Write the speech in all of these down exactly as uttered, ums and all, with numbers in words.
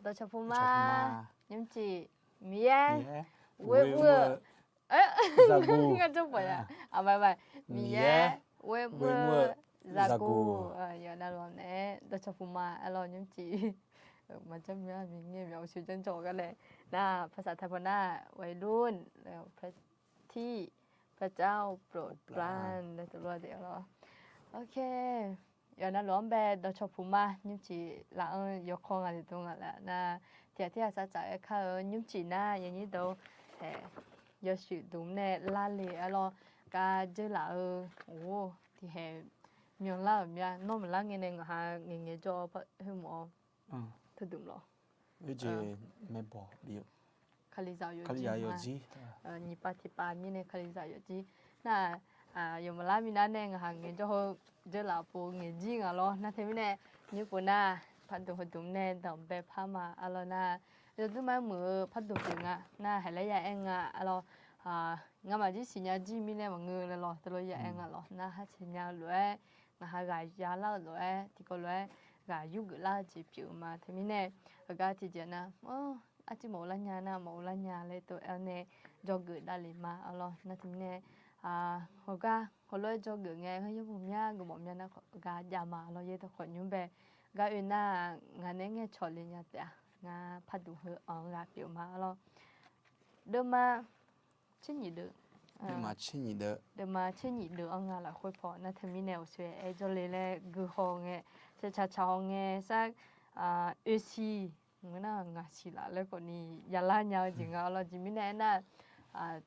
Dawqcawq puq ma, nymrcif, Miqyaer, ghoer mr-eu, ngar jawr baq ya, Miqyaer, ghoer mr-eu, zaqguq, yawqnan lawq naeq-aer dawqcawq puq ma aer lawq nymrcif. Maqjanr myanr mi ngae myaq uqshoe janr jawr-eu gar nae, nar ภาษาไทย paw nar วัยรุ่น พระเจ้าโปรดปราน laer tov lof-aer daef-a lawr. Ok, yawqnan lawq-anr bae dawqcawq puq ma nymrcif laf-anr yawkawr nga tiqdov nga laf nar, tiqghaq tirghaq sar tsaf-aer kar-eu nymrcif nar yanyir deuq-or, haeq, yawshuif dmq nae lar le-aer lawr, gar dzeurlaf-eu, or, tiqhaeq myanlar-euq mya nawr maqlar ngae nae ngaq ha ngaeq ngaeq jawr-awr par khoermawf-awr teudmq lawq. Kalizaq yawqjir, nyiq pav tiq pav mirnae Kalizaq yawqjir. Nar-aq, yawmaf lar minav nae ngaq ha ngaeq jawr heu dzeurlaf pov ngaeq jir nga lawr. Nar teumirnae, nymr pov nar, pardmq heudmq nae danqbae par ma arlawr nar, yawdmr mar muiq-eu pardmq pyeuf nga nar, haeq laer ya aer nga arlawr. Ngamaf jir siqnya jir mirnae maqngeur laer lawr, teulof ya aer nga lawr nar, harsiq nya-eu lof-aer, ngaq ha ghaq yalar-eu lof-aer, tiqkawv lof-aer ghaq yurgeuf lar-eu jeq pyeuf-eu ma. Teumirnae, heugar tiqjeq nar, arcuir maqghov lar nya nar, maqghov lar nya laer tov-aer nae dzawgeuf davle ma arlawr. Nar teumirnae, heugar heulof-aer dzawgeuf ngae, heu yawmuiq mya geufmawf mya nar khawf gar jav ma arlawr. Yaerdawq khawf nymr bae gar oe nar, ngaq nae ngae cawq le nya taef-a. Ngar pardmq heu-anr ghaq pyeuf ma arlawr. Deuvma tser nyiq deuv, deuvma tser nyiq deuv-anr nga lafkhoer paw nar teumirnae awqsoer-aer jawrle laer guihaw ngae, caqcaq caq haw ngae sar, oe siq, ngeur nar ngaq siq laf laer khawfni yalar nya-eu jeq nga arlawr. Jeq mirnae aernar,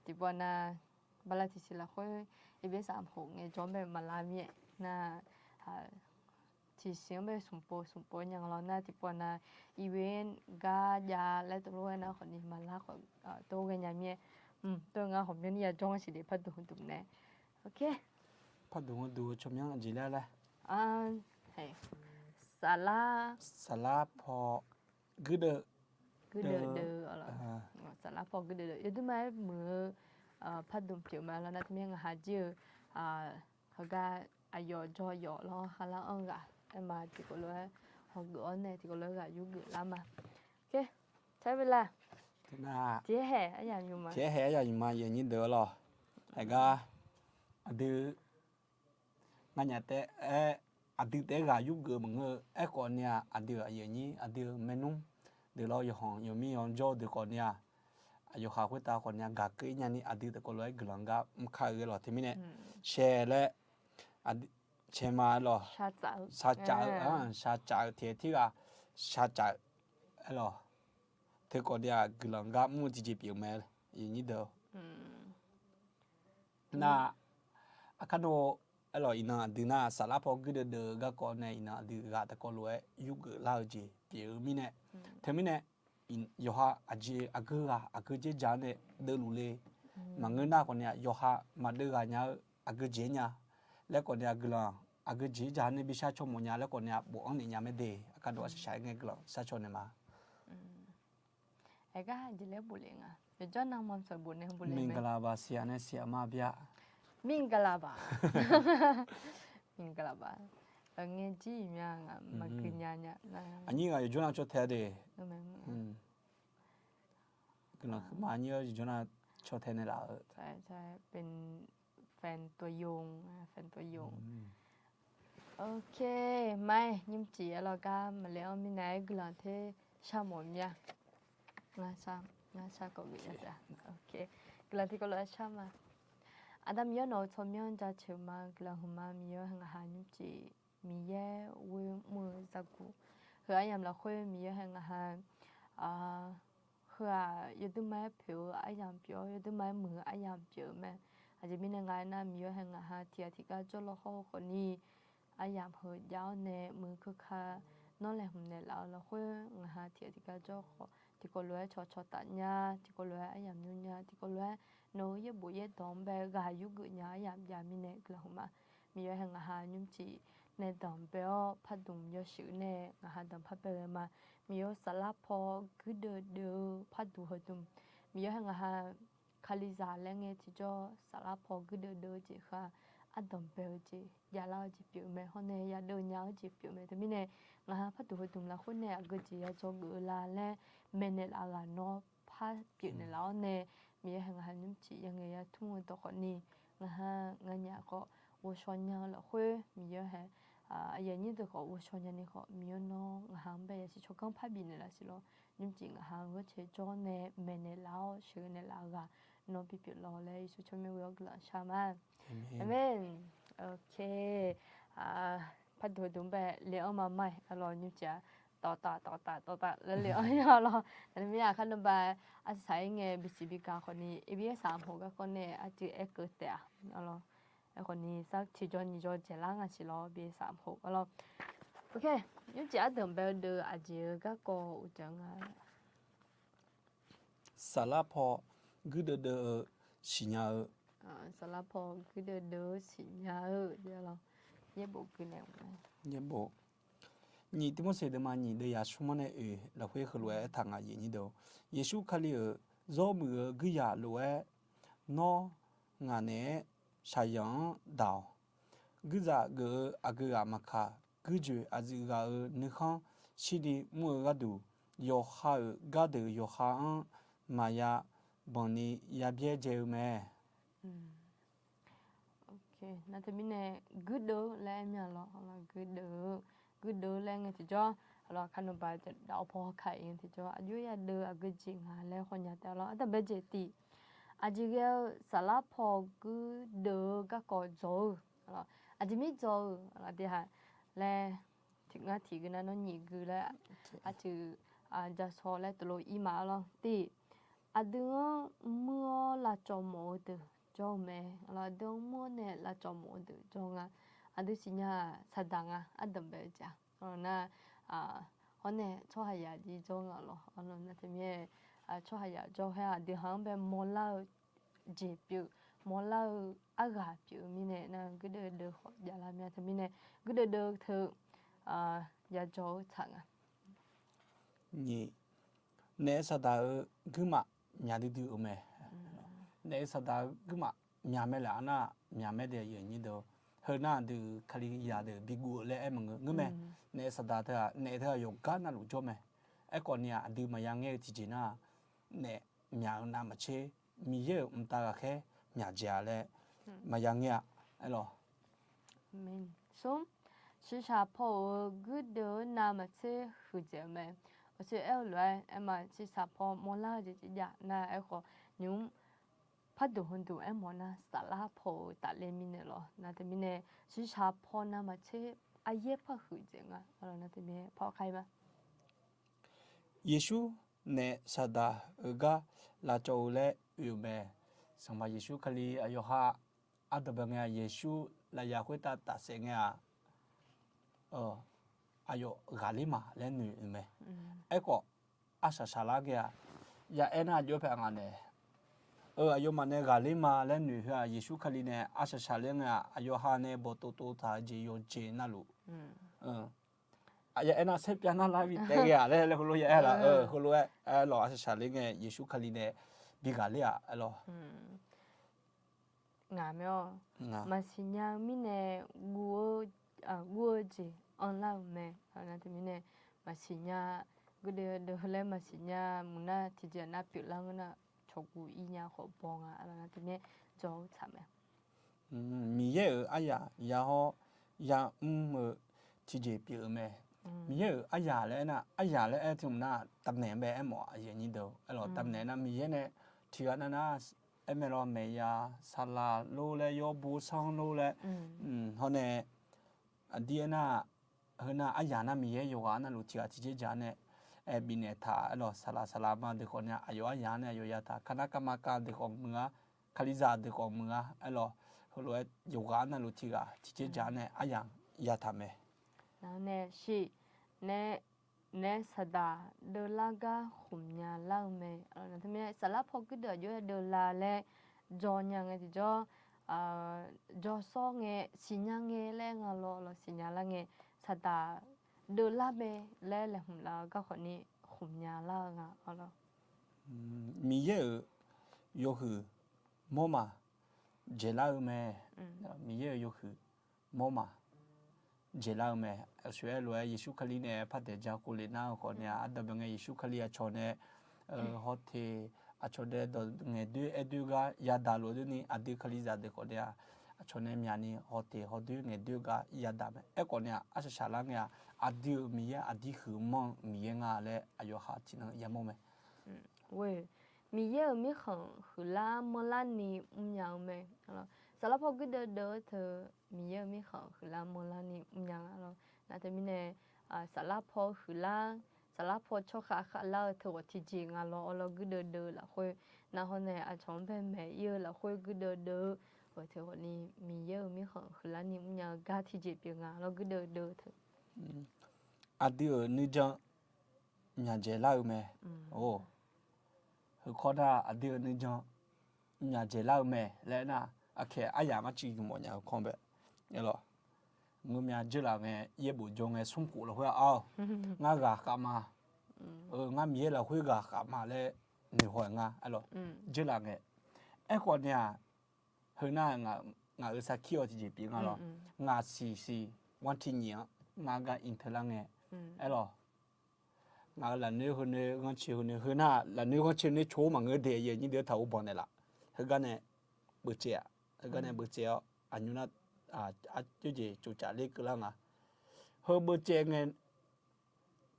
tiqpov nar, bala tiqsiq lafkhoer, irbir saf khof ngae jawr-anr bae maqlar mir-aer nar, tiqsiq-anr bae smq pov smq pov nya nga lawr nar tiqpov nar, iqbir gar jav laer tov lof-aer nar khawfni maqlar khawf, tov ghae nya mir-aer, tov ngar hawqmyanr ni yajawr-anr siqle pardmq heudmq nae. Ok, pardmq heudmq-eu tsawrmyanr aqjeq laer laer, saflar, saflar paw guirdeuv, guirdeuv deuv, saflar paw guirdeuv deuv yawdmr mar-aer muiq-eu pardmq pyeuf ma lawr nar teumirnae ngaq ha jir-eu heugar aqyawf jawr yawf lawr kharlar-anr ghaq aer ma tiqkawv lof-aer hawgeuf-awr nae tiqkawv lof-aer ghaq yurgeuf lar ma. Tiqhaer haeq aryamq nymrma, tiqhaer haeq aryamq nymrma yawnyir deuq-a lawr. Haeq gar aqdui nganyaf taef-aer, aqdui taef-aer ghaq yurgeuf maqngeur-eu aerkhawf ni-aq, aqdui-euq aqyuif aqnyir, aqdui-euq maernmr deuq lawr, yawqhanq yawqmir yawqjawr deuq khawf ni-aq, aqyawf khaq khoertav khawf ni-aq gaq keuv-ir nyani aqdui taef kawv lof-aer guiqlanq gar mr kar-eu ghae lawq. Teumirnae shaer laer, caema-aer lawq, shaqcaf-eu, shaqcaf-eu tiqghaq tirghaq shaqcaf-eu aer lawq. Teu khawf ni-aq guiqlanq gar mr-eu tiqjeq pyeuf mae, aqyuif aqnyir deuq. Nar, aqkar no aer lawq, iqnan aqdui nar saflar paw guirdeuv deuv-eu garkawv nae iqnan aqdui ghaq taef kawv lof-aer yurgeuf lar-eu jeq pyeuf-eu mirnae, teumirnae yawqha aqjeq aqgeu ghaq aqgeu dzer dzaq-anr nae deuvluf le. Maqngeur nar khawf ni-aq yawqha maqdeuv ghaq nya-eu aqgeu jeq nya laer khawf ni-aq guiqlanq aqgeu jeq dzaq-anr nae bi shar caw mawf nya laer khawf ni-aq bof-anr naeq nya mae de. Aqkar no-aq shaqshaq-aer ngae guiqlanq shar caw naeq ma. Aergar jeq laer bof le nga, yawqjawr navmaqtsanq bof nae bof le mae. မင်္ဂလာပါ ဆရာနဲ့ ဆရာမဗျာ. မင်္ဂလာပါ, မင်္ဂလာပါ. Ngae jir-iq mya ngaq maqgui nya nya. Aqnyir ngaq yawqjawr nav caw tae de. Guiqlanq huiqma aqnyir-awr yawqjawr nav caw tae naeq laf-eu. เป็นแฟนตัวยง, แฟนตัวยง. Ok, mai nymrcif aer lawr gar maqle-anr mirnae-aer guiqlanq ter shar mawf mya. Ngar shar kawv geuf ya taef. Ok, guiqlanq tiqkawv lof-aer shar ma. Aqda Miqyaer nawq-eu tsawrmyanr jaceuq ma, guiqlanq huiqma Miqyaer-awr hae ngaq ha nymrcif Miqyaer ghoer mr-eu zaqguq. Heu aryamq lafkhoer Miqyaer hae ngaq ha, heu-aq yawdmr mar-aer poeq-eu aryamq pyeuf-awr yawdmr mar-aer muiq-eu aryamq pyeuf-eu mae. Aqjeq mirnae nga aernar Miqyaer hae ngaq ha tiqghaq tiqgar jawrlawr hawr-eu khawfni aryamq heu jav-awr nae muiq-eu keuka nawr laeqhmq naeqlaf-eu lafkhoer ngaq ha tiqghaq tiqgar jawr khawf tiqkawv lof-aer cawqcawq taf nya, tiqkawv lof-aer aryamq nymr nya, tiqkawv lof-aer nawq-eu yaerbof yaerdawq-anr bae ghaq yurgeuf nya aryamq jav mirnae guiqlanq huiqma. Miqyaer hae ngaq ha nymrcif nae danqbae-awr pardmq yawshuif nae ngaq ha danqpar bae ghae ma. Miqyaer-or, saflar paw guirdeuv deuv-eu pardmq heudmq. Miqyaer hae ngaq ha Kalizaq laer ngae tiqjawr saflar paw guirdeuv deuv-eu jeq khaq ardanq bae-eu jeq javlar-eu jeq pyeuf-eu mae. Hawr nae yadeuv nya-eu jeq pyeuf-eu mae. Teumirnae ngaq ha parduq heudmq lafkhoer nae aqgeu jeq yadzaw geuf-eu la laer maeqnaeq laf-eu ghaq nawr par pyeufnaeq laf-awr nae, Miqyaer hae ngaq ha nymrcif ya ngaeq ya tmr-eu dawq khawfni, ngaq ha nganyaf khawf ghovshaw nya-eu lafkhoer Miqyaer hae, aqyuif aqnyir deuq khawf ghovshaw nyani khawf Miqyaer nawr ngaq ha-anr bae yasiq tsawrganr par bifnaeq laf siq lawr. Nymrcif ngaq ha-anr ghanrcae jawr nae maeqnaeq laf-awr sheuqnaeq laf-eu ghaq nawr bipyeuf lawq laer Yeqsur tsawrmyanr ghoe-awr guiqlanq shar ma. Aqmeq. Ok. Parduq dmq bae le-anr ma ma-iq arlawq nymrcif-a, tawqtaf tawqtaf tawqtaf laer le-anr ya lawr. Aqdui mir-aq kharnanba arsaq-ir ngae bisiq bigaq khawfni, irbir arsaq mq hoq garkawv nae arcuiv aerkeuv taef-a arlawq. Aerkhawfni sar tiqjawr nyiq jawr dzaeqlar nga siq lawr, bi saq mq hoq arlawq. Ok. Nymrcif ardanq bae-eu deuv aqjeq-eu garkawv uqdzan nga. Saflar paw guirdeuv deuv-eu siqnya-eu. Saflar paw guirdeuv deuv-eu siqnya-eu. Yaerbof guiqnaeq-a. Yaerbof. Nyiq Tivmorseq deuvma nyiq deuv yaq smr-anr nae oeq lafkhoer heulof-aer aertaq nga, aqyuif aqnyir deuq. Yeqsur Kali-euq zawr muiq-eu guirzaq lof-aer nawr ngaq naeq-aer shaqzanq-anr daq-awq. Guirzaq geuf-eu aqgeu ghaq maqkaq, guirjoeq aqzuif ghaq-euq nuikhanr shirni mr-eu gharduq, yawqha-euq gardeuq yawqha-anr maqya banqni ya byaerdzae-eu mae. Nar teumirnae guirdeuv laer aer mir-a lawr. Guirdeuv, guirdeuv laer ngae tiqjawr, aqlawq kharnanba dawq paw hawkaq-iq ngae tiqjawr aqjox yadeuv aqgeu jeq nga laer hawnya taef-a lawr. Ardanq bae jeq tiq, aqjeq ghae-eu saflar paw guirdeuv-eu garkawv dzaw-eu, aqjeq mir dzaw-eu, aqdui ha laer tiq ngar tiq gui nar nawr nyiq gui laer arcuiv jasaw laer teulof ir ma-a lawr. Tiq, aqdui-anr muir-awr lavcawv mawf-eu deuq jawr-eu mae. Aqdui-anr muir-awr nae lavcawv mawf-eu deuq jawr nga. Aqdui siqnya-aq saqdaq nga, ardanq bae-eu jeq-a. Nar, hawr nae tsawrhaqzaq jir jawr nga lawr. Nar teumirnae tsawrhaqzaq jawr khaer-aq aqdui ha-anr bae mawrlar-eu jeq pyeuf, mawrlar-eu arghaq pyeuf-eu mirnae nar guirdeuv deuv khawf javlar mir-a. Teumirnae guirdeuv deuv teu yadzaw-eu tsaq nga. Nyiq, naef saqdaq-eu guirmaf myaq duidui-euq mae. Naef saqdaq-eu guirmaf myaq mae laer arnar myaq mae daef-a, aqyuif aqnyir deuq. Heu nar aqdui Kalizaq deuq biguv-eu laer aer maqngeur, ngeur mae. Naef saqdaq teu-aq naef teu-aq yawqgar navluf jawr mae. Aerkhawfni-aq aqdui maqya ngaer-eu tiqjeq nar, naef myaq-eu navmaqtser Miqyaer-euq mqtav ghaqkhaer myaq dzaeq-a laer maqya ngaer-a. Aerlawq. Smr, shiqshaq paw-euq guirdeuv-eu navmaqtser huiqdzaeq-eu mae. Aqsur aer-eu lof-aer aerma, shiqshaq paw mawrlar-eu jeq tiqjav nar aerkhawf nymq parduq heuduq aermawf nar saflar paw-euq tafler mirnae lawr. Nar teumirnae shiqshaq paw navmaqtser aryaer par huiqdzaeq nga. Nar teumirnae paw kar-ir ma. Yeqsur naef saqdaq-euq gar lavcawv-eu laer oe-euq mae. Sanqpaq Yeqsur Kali aqyawf ha ardanq bae ngae-aq, Yeqsur lafyaq khoertav tafsaef ngae-aq, aqyawf ghaqler ma laer noeq-euq mae. Aerkhawf arsaq saqlar ngae-aq, ya aernar aqjox-aer paeq nga nae, aqyawfmaf nae ghaqler ma laer noeq heu-aq, Yeqsur Kali nae arsaq saqler ngae-aq, aqyawf ha nae bawqtov tov taq-eu jeq yawqjeq navluf, ya aernar saerpyav nar lar bitaev ghae-aq laer laer heulof ya aer laf-eu, heulof-aer aerlawq, arsaq saqler ngae Yeqsur Kali nae bi ghaqler-aq aerlawq. Ngaq mae-awr, maqsiq nya-eu mirnae guv-eu jeq anrlar-euq mae. Nar teumirnae maqsiq nya, guirdeuv deuv laer maqsiq nya muiq nar tiqjeq nar pyeuflar ngeur nar cawqguv ir nya khawf baw nga. Nar teumirnae jawr-eu tsaq mae. Miqyaer-euq aryaq ya hawr yamr-eu tiqjeq pyeuf-eu mae. Miqyaer-euq aryaq laer aernar, aryaq laer aer tiq mq nar ตำแหน่ง bae aermawf-a, aqyuif aqnyir deuq. Aerlawq ตำแหน่ง nar Miqyaer nae tiqghaq nav nar aer mae lawr, maeqya saqlaq lor laer, yawr bosanr lor laer, hawr nae aqdir aernar, heu nar aryaq nar Miqyaer yawqghaq navluf tiqghaq tiqjeq dzaq nae aer bifnaeq taq. Aerlawq saqlaq saqlaq ma deuq khawf nae aqyawf aryaq nae aqyawf yataq, kanav kavma kav deuq khawf muiq-a, Kalizaq deuq khawf muiq-a. Aerlawq heulof-aer yawqghaq navluf tiqghaq tiqjeq dzaq nae aryaq yataq mae. Nae shiq nae naef saqdaq deuvlar gar khmq nya lar-eu mae. Nar teumirnae saflar paw guirdeuv aqjox-aer deuvlar laer dzaw nya ngae tiqjawr, dzaw sawr ngae siqnya ngae laer nga lawr, lawr siqnya lar ngae saqdaq deuvlar mae laer laeqhmq laf-eu garkawv ni khmq nya lar-eu nga lawr. Miqyaer-euq yawhuiq mawrma dzaeqlar-eu mae. Miqyaer-euq yawhuiq mawr ma dzaeqlar-eu mae. Aqsoeq aer lof-aer Yeqsur Kali nae par daeq ja khov le nar-eu khawf ni-aq, ardanqbae ngae Yeqsur Kali aqcawq nae hawteq, aqcawq nae dawq ngaeqdoer aerdoer gar yadaq lof-eu ni, aqdui Kalizaq deuq khawf ni-aq, aqcawq nae myaq ni hawteq hawdoer ngaeqdoer gar yadaq mae. Aerkhawf ni-aq, arsaq saqlar ngae-aq, aqdui-euq Miqyaer aqdir huiq manr-eu Miqyaer nga laer aqyawf ha tiqnan yamawr mae. Miqyaer-euq mirkhanq huiqlar manrlar ni mrnya-eu mae. Saflar paw guirdeuv deuv-eu teu Miqyaer-euq mirkhanq huiqlar manrlar ni mrnya nga lawr. Nar teumirnae, saflar paw huiqlar, saflar paw tsawrkhav khavlar-eu teu ghawq tiqjeq nga lawr. Awrlawr guirdeuv deuv-eu lafkhoer, nar hawr nae aqcawq-anr bae maeq ir-eu lafkhoer guirdeuv deuv-eu ghawq teu ghawq ni Miqyaer-euq mirkhanq huiqlar ni mrnya-eu gar tiqjeq pyeuf nga lawr, guirdeuv deuv-eu teu. Aqdui-euq nuijan myaqdzaeq lar-eu mae. Or, heukawr nar aqdui-euq nuijan myaqdzaeq lar-eu mae laer nar, aqkaeq aryamq arciv yumq mawf nya-eu kanr bae. Aerlawq, ngeurmya dzeurlaf ngae yaerbof jawr ngae smrkhof lafkhoer-aq, ar-awq, ngar ghaqkhav ma. Ngar Miqyaer lafkhoer ghaqkhav ma laer noeqhaw-aer nga. Aerlawq, dzeurlaf ngae. Aerkhawf ni-aq, heu nar ngaq-euq sarkir-awr tiqjeq pyeuf nga lawr. Ngaq siq siq wan tiqnyiq-anr ngar gar iqteular ngae. Aerlawq, ngaq-euq lafnoer heunoer ghanrcae heunoer, heu nar lafnoer ghanrcae noer coq-awr maqngeur de, aqyuif aqnyir deuq-anr taq-euq banq naeqlaf. Heugar nae beuftsaev-aq, heugar nae beuftsaev-awr aqnymr nar, arjawr jeq tsofcaf ler keuvlar nga. Heu beuftsaev ngae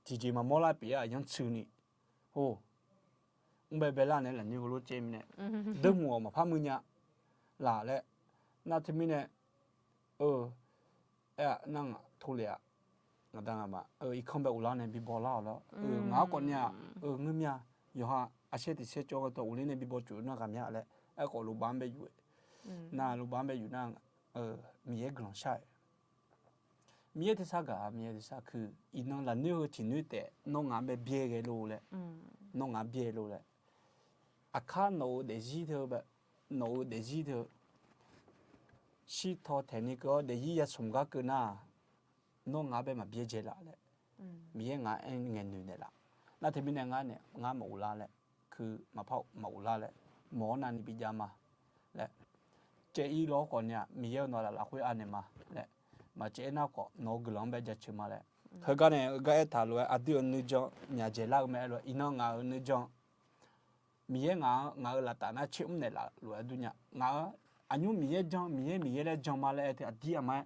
tiqjeq maqmawr lar pyeuf-a, yanrtsuini. Or, mrbae baelar nae lafnoer heulof caev mirnae, deurmuiq-awq maqpar muiv nya laf laer. Nar teumirnae, aer-aq nar ngaq tovle-aq, ngaqda ngaqma irkanr bae uvlar nae bibaw lar-awq lawr. Ngaq-anr khawf ni-aq, ngeurmya yawqha aqsaer tiq saer cawv-eu tawq uvler nae bibaw cof nar ghaq mya laer. Aerkhawf lawqbav-anr bae yuf-eu, nar lawqbav-anr bae yuf nar, Miqyaer guiqlanq shar-aer Miqyaer tersar gaq-a, Miqyaer tersar kui. Iqnan lafnoer heu tiqnoer taef nawr ngaq-anr bae byaer ghae lor laer, nawr ngaq-anr byaer lor laer. Aqkar nawq-euq daefzir teu, nawq-euq daefzir teu shirtaw taeqni keuv-awr daefzir yasmq gar keuv nar, nawr ngaq-anr bae maqbyaer dzae laf laer, Miqyaer ngaq-anr aer ngaeqnoeq naeqlaf. Nar teumirnae ngar nae ngar maqghov lar laer, kui maqpar maqghov lar laer, mawq-awr navni bijav ma laer, caev-ir lawr khawf ni-aq, Miqyaer-euq nawq laf lafkhoer anaeq ma laer, maqcaev-aer nar khawf nawq-euq guiqlanq-anr bae jaceuq ma laer. Heugar nae heugar aertaq lof-aer aqdui-euq nuijan myaqdzaeq lar-eu mae aer lof-aer, iqnan ngaq-euq nuijan Miqyaer ngaq-anr ngaq-euq laftaf nar tser mr naeqlaf lof-aer durnya. Ngaq-anr aqnymr Miqyaer jan, Miqyaer Miqyaer laer jan ma laer aer teu aqdir aqma-aer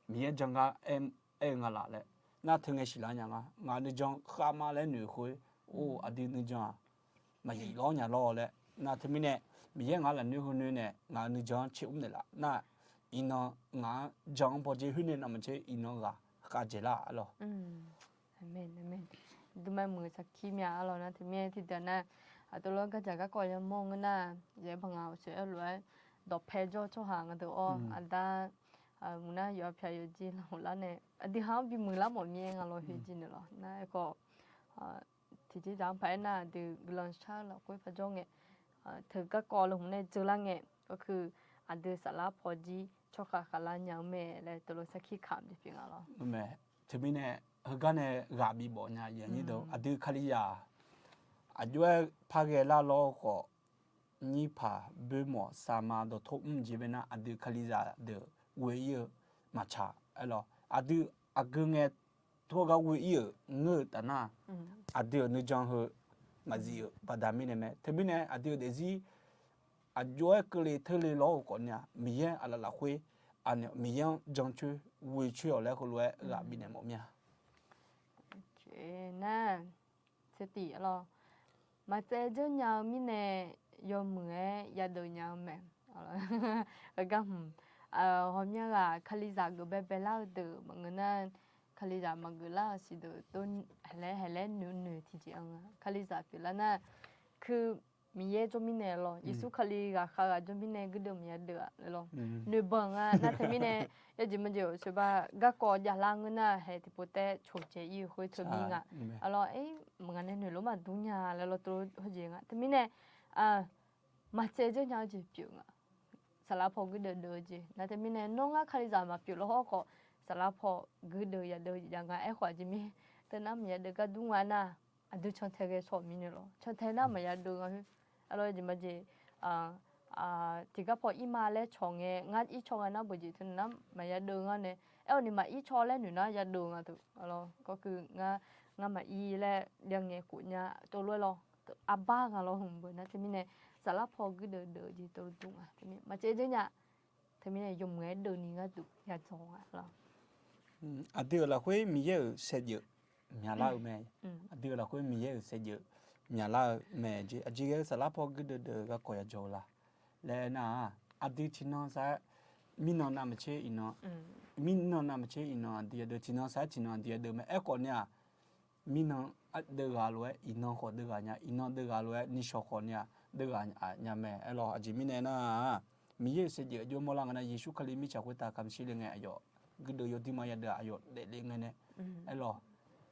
Miqyaer jan gar aer-eu nga laf laer, nar teu ngae siqlar nya nga. Ngaq nuijan khavma laer noeq khoer, or, aqdui nuijan-aq, maqyif lawr nya lawr laer. Nar teumirnae Miqyaer ngaq-anr lafnoer heunoer nae ngaq-euq nuijan-anr tser mr naeqlaf nar, iqnan ngaq-anr jan-anr bawdzer khoer nae navmaqtser iqnan ghaq khavdzaeq lar-a lawr. Aqduimaf muiq-eu sarkir mya arlawq nar teumirnae tiqdeuq nar, aqdui lawr gardzaq garkawv yamawr ngeur nar, yaeq-aer baq ngaq-awq sheuq-aer lof-aer dawqpae jawr tsawrhaq nga deuq-awr aqda muiq nar yawqha pyaq yawqjeq lanqlar nae aqdui ha-anr bimuiq lar mawf mir-aer nga lawr khoerjeq naeq lawr nar aerkhawf, tiqjeq dzaq-anr paq-aer nar aqdui guiqlanq shar-eu lafkhoer par jawr ngae, teu garkawv lafhmq nae dzeur lar ngae, hawkeu aqdui saflar pawjir tsawrkhav khavlar nya-eu mae laer teulof sarkir kamq jeq pyeuf nga lawr. Teumirnae heugar nae ghaq bibawf nya yawnyir deuq aqdui Kalizaq aqjox-aer par ghae lar lawr khawf, nyirpaq boermawf saqma dawqtawv mr jeq bae nar aqdui Kalizaq deuq ghoe-ir-eu maqtsaq aer lawr. Aqdui aqgeu ngae tov-aer gar ghoe-ir-euq ngeur-eu taf nar, aqdui-euq nuijan heu maqzif-euq baqda mirnae mae. Teumirnae aqdui-euq daefzir aqjox-aer keuvle teurle lawr-eu khawf ni-aq, Miqyaer aqlaf lafkhoer anaeq Miqyaer-anr jancoer ghoecoer-awq laer heulof-aer ghaq bifnaeq mawf mir-a. Nar, tsertif lawr, maqtsaev dzeur nya-eu mirnae yawmuiq-aer yadeuv nya-eu mae. Heugar hmq, ghawqmya ghaq Kalizaq geuf baebae lar-eu deuq maqngeur nar, Kalizaq maqgeuf lar-euq siqdeuq tov haelaer haelaer noeq noeq tiqjeq-anr nga. Kalizaq pyeuflar nar, keu Miqyaer jawr mirnae lawr, Yeqsur Kali ghaqkhav ghaq jawr mirnae guirdeuv maqya deuv-a laer lawr. Noeqbanq nga nar teumirnae, yawjeq maqjeq-euq sheuqba garkawv javlar ngeur nar hae tiqpov taef coqdzae ir-eu khoer teu mir nga. Arlawr, maqngeur nae noeqlor maqdur nya laer lawr tov hawjeq nga. Teumirnae, maqtsaev dzeur nya-eu jeq pyeuf nga. Saflar paw guirdeuv deuv-eu jeq nar teumirnae nawr ngar Kalizaq maqpyeuf lawr hawr khawf, saflar paw guirdeuv yadeuv jav nga aerkhawf aqjeq mir. Teunar maqya deuv gar dur nga nar, aqdui cantae ghae shawq mirnae lawr, cantae nar maqya deuv nga khoer. Arlawr, jeq maqjeq, tiqgar paw ir ma laer cawq ngae, ngar ir caw nga nar beujeq teu nar maqya deuv ngar nae. Aer-awq ni maqir caw laer noeq nar ya deuv nga teu. Kawr keuv ngar, ngar maqir laer jav ngae khof nya tov lof-aer lawr. Arbar nga lawr hmq beu nar teumirnae, saflar paw guirdeuv deuv-eu jeq tov lof dmr nga teumirnae maqcaev dzeur nya. Teumirnae yawmuiq-aer deuvni gharduq ya dzaw nga lawr. Aqdui-euq lafkhoer Miqyaer-euq saevdzeuf myaqlar-eu mae. Aqdui-euq lafkhoer Miqyaer-euq saevdzeuf myaqlar-eu mae jeq. Aqjeq ghae-eu saflar paw guirdeuv deuv-eu garkawv ya dzaw-eu la laer aernar-aq, aqdui tiqnan sar-aer mirnan navmaqtser iqnan, mirnan navmaqtser iqnan aqdui ya deuv, tiqnan sar-aer tiqnan aqdui ya deuv mae. Aerkhawf ni-aq, mirnan deuv ghaq lof-aer iqnan khawf deuv ghaq nya, iqnan deuv ghaq lof-aer nishawq khawf ni-aq deuv ghaq nya mae. Aerlawq aqjeq mirnae nar-aq, Miqyaer-euq saevdzeuf aqjox mawrlar nga nar, Yeqsur Kali mirtsaq khoertav kamq shir le ngae aqyawf guirdeuv yawdir ma ya deuv-aq aqyawf daefle ngae nae, aerlawq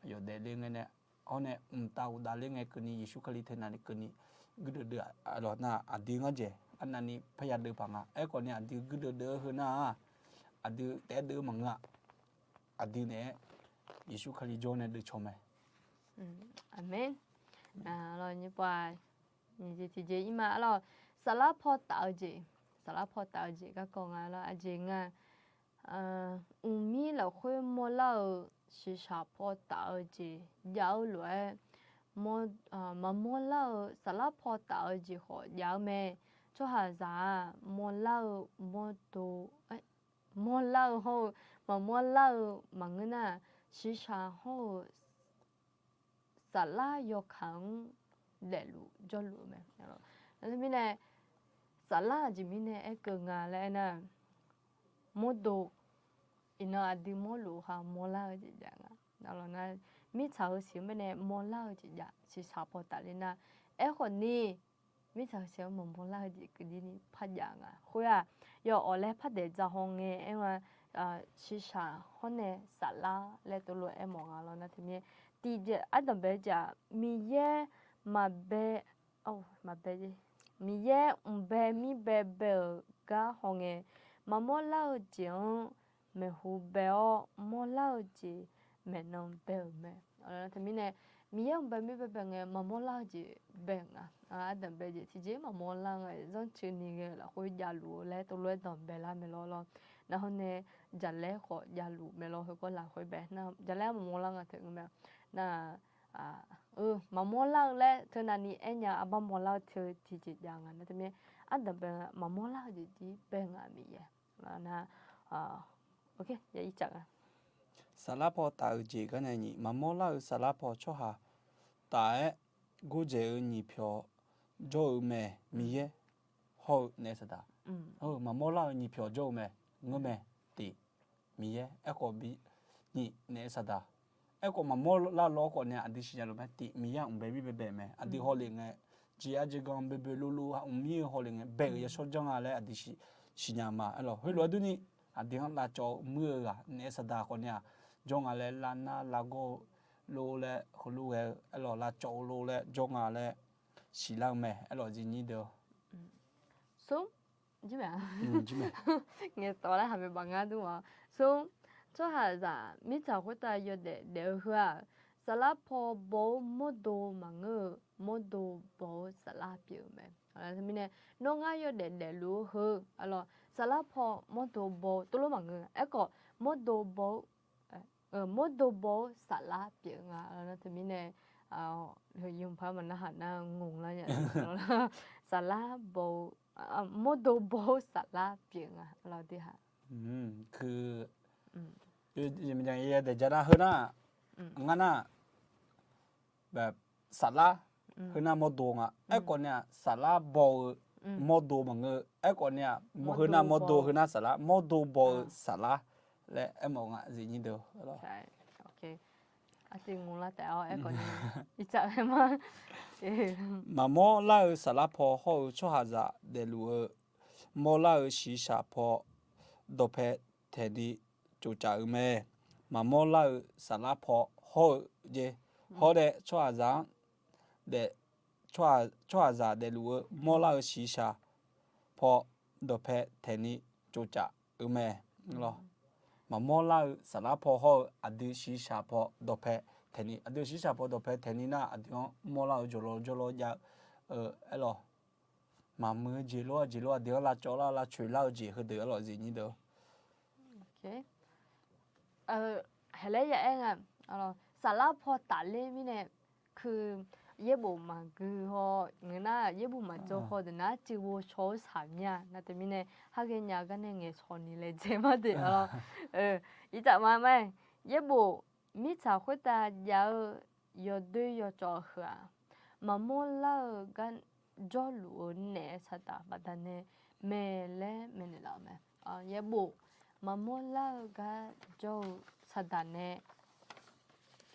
aqyawf daefle ngae nae, hawr nae mqtav uqdav ler ngae keuvni Yeqsur Kali teu navni keuvni guirdeuv deuv-aq lawq nar, aqdui nganrjaeq arnavni parya deuv paq nga. Aerkhawf ni aqdui guirdeuv deuv-eu heu nar-aq, aqdui taef-aer deuv-eu maqngeur-aq, aqdui naeq-aer Yeqsur Kali jawr nae deuv caw mae. Aqmeq. Nyiq jeq tiqjeq ir ma lawr, saflar paw taf-eu jeq, saflar paw taf-eu jeq garkawv nga lawr. Aqjeq nga, mqmir lafkhoer mawrlar-eu shiqshaq paw taf-eu jeq jav-eu lof-aer, maqmawr lar-eu saflar paw taf-eu jeq khawf jav-eu mae. Tsawrhaqzaq-aq mawrlar-eu mawrdo, mawrlar-eu hawr-eu maqmawr lar-eu maqngeur nar, shiqshaq hawr-eu saflar yawkaq-anr daefluf jawrluf-eu mae. Teumirnae saflar aqjeq mirnae aerkeuv nga laer aernar, mawrdo, iqnan aqdui mawrluf-eu khaq mawrlar-eu jeq jav nga. Nar mirtsaq heusiq-anr baenae mawrlar-eu jeq jav, shiqshaq paw taf le nar, aerkhawf ni mirtsaq heusiq-anr maqmawr lar-eu jeq keuvdir ni par jav nga. Khoer-aq, yawawq laer par daef dzahaw ngae aer nga, shiqshaq hawr nae saflar laer tov lof-aer mawf nga lawr nar teumirnae, tiqjeq ardanqbae jeq-aq, Miqyaer maqbae, maqbae, Miqyaer mqbae mirbae bae-euq gar hawngae, maqmawr lar-eu jeq-anr maeqhu bae-awr, mawrlar-eu jeq maeqnan bae-euq mae. Teumirnae, Miqyaer mqbae mirbae bae ngae maqmawr lar-eu jeq bae-euq nga. Ardanqbae jeq tiqjeq maqmawr lar nga, zanrcuini ghae-eu lafkhoer javluf-eu laer tov lof-aer danqbae lar mae lawr lawr. Nar hawr nae jaqlaer khawf javluf mae lawr, heukawr lafkhoer bae nar jaqlaer maqmawr lar nga teu-eu mae. Nar maqmawr lar-eu laer teu navni aernya arbar mawrlar-eu teu tiqjeq jav nga nar teumirnae, ardanqbae maqmawr lar-eu jeq jir bae nga Miqyaer. Nar, saflar paw taf-eu jeq gar nae nyiq, maqmawr lar-eu saflar paw tsawrhaq taf-aer gordzaeq-eu nyiq pyawq jawr-eu mae. Miqyaer hawr-eu naef saqdaq, maqmawr lar-eu nyiq pyawq jawr-eu mae. Ngeurmae, tiq, Miqyaer, aerkhawf bi nyiq naef saqdaq. Aerkhawf maqmawr lar lawr khawf nae aqdui siqnya luf mae. Tiq, Miqyaer-aq mqbae mirbae bae mae. Aqdui hawlef ngae, jeq-a jeq gan boeboe luvluv mqmir-eu hawlef ngae bae-euq yashawr janr nga laer aqdui siqnya ma. Aerlawq heulof-aer durni, aqdui-anr lavcawv-eu muir-eu ghaq naef saqdaq khawf nae-aq, jawr nga laer lavnar lavgawr-eu lor laer heulof ghae-eu aerlawq lavcawv-eu lor laer jawr nga laer siqlar-eu mae. Aerlawq zifnyir deuq, smr, ngaeq tawv laer haq mae baq ngar dur-a. Smr, tsawrhaqzaq mirtsaq khoertav yawdaef daef-eu heu-aq, saflar paw baw-eu mawrdo maqngeur-eu, mawrdo baw-eu saflar pyeuf-eu mae. Mirnae, nawr ngar yawdaef daefluf-eu heu, aerlawq saflar paw mawrdo baw-eu tov lof maqngeur. Aerkhawf mawrdo baw-eu mawrdo baw-eu saflar pyeuf nga. Teumirnae, yawqpar maqnarhaq nar ngoq lar nya. Saflar baw-eu, mawrdo baw-eu saflar pyeuf nga. Lawr, dui ha, daeq ja nar heu nar, ngar nar, saflar, heu nar mawrdo nga. Aerkhawf nae-aq saflar baw-eu mawrdo maqngeur-eu. Aerkhawf nae-aq heu nar mawrdo, heu nar saflar, mawrdo baw-eu saflar laer aermawf nga zifnyir deuq. Maqmawr lar-eu saflar paw hawr-eu tsawrhaqzaq daefluf-eu, mawrlar-eu shiqshaq paw dawqpae taeqni tsofcaf-eu mae. Maqmawr lar-eu saflar paw hawr-eu jeq, hawr nae tsawrhaqzaq-anr daef, tsawrhaqzaq daefluf-eu mawrlar-eu shiqshaq paw dawqpae taeqni tsofcaf-eu mae. Lawr, maqmawr lar-eu saflar paw hawr-eu aqdui shiqshaq paw dawqpae taeqni, aqdui shiqshaq paw dawqpae taeqni nar aqdui-anr mawrlar-eu jawrlawr jawrlawr jav-eu, aerlawq maqmuiq-eu jeq lof-aer jeq lof-aer aqdui-anr lavcawv lar lavcoeq lar-eu jeq heudeuq arlawq zifnyir deuq. Haqlaer ya aer nga, saflar paw tafler mirnae, yaerbof maqgui haw ngeur nar, yaerbof maqjawr haw deuq nar, cuiv ghovshaw-eu shaq mir-a. Nar teumirnae, har ghaenya gar nae ngaeqshawq ni laedzae ma de. Irtaf ma ma, yaerbof mirtsaq khoertav jav-eu yawdoer yawcawv heu-aq, maqmawr lar-eu gar jawrluf-eu naeq-aer saqdaq baqdanae mae laer maeqnaeq laf-euq mae. Yaerbof maqmawr lar-eu gar jawr-eu saqdaq nae,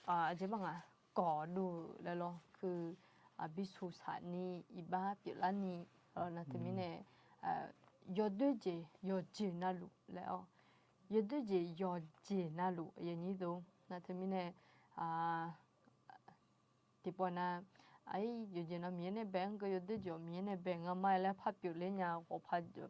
aqjeq bar nga, gawqdov-euq laer lawr, heu, bisuq saq ni, iqbax pyeuflar ni, nar teumirnae, yawdoer jeq yawqjeq navluf laer-awr, yawdoer jeq yawqjeq navluf, nar teumirnae, tiqpawf na, yawqjeq nav Miqyaer nae bae-anr geu yawdoer jeq-awq Miqyaer nae bae nga ma laer par pyeufler nya, ghawq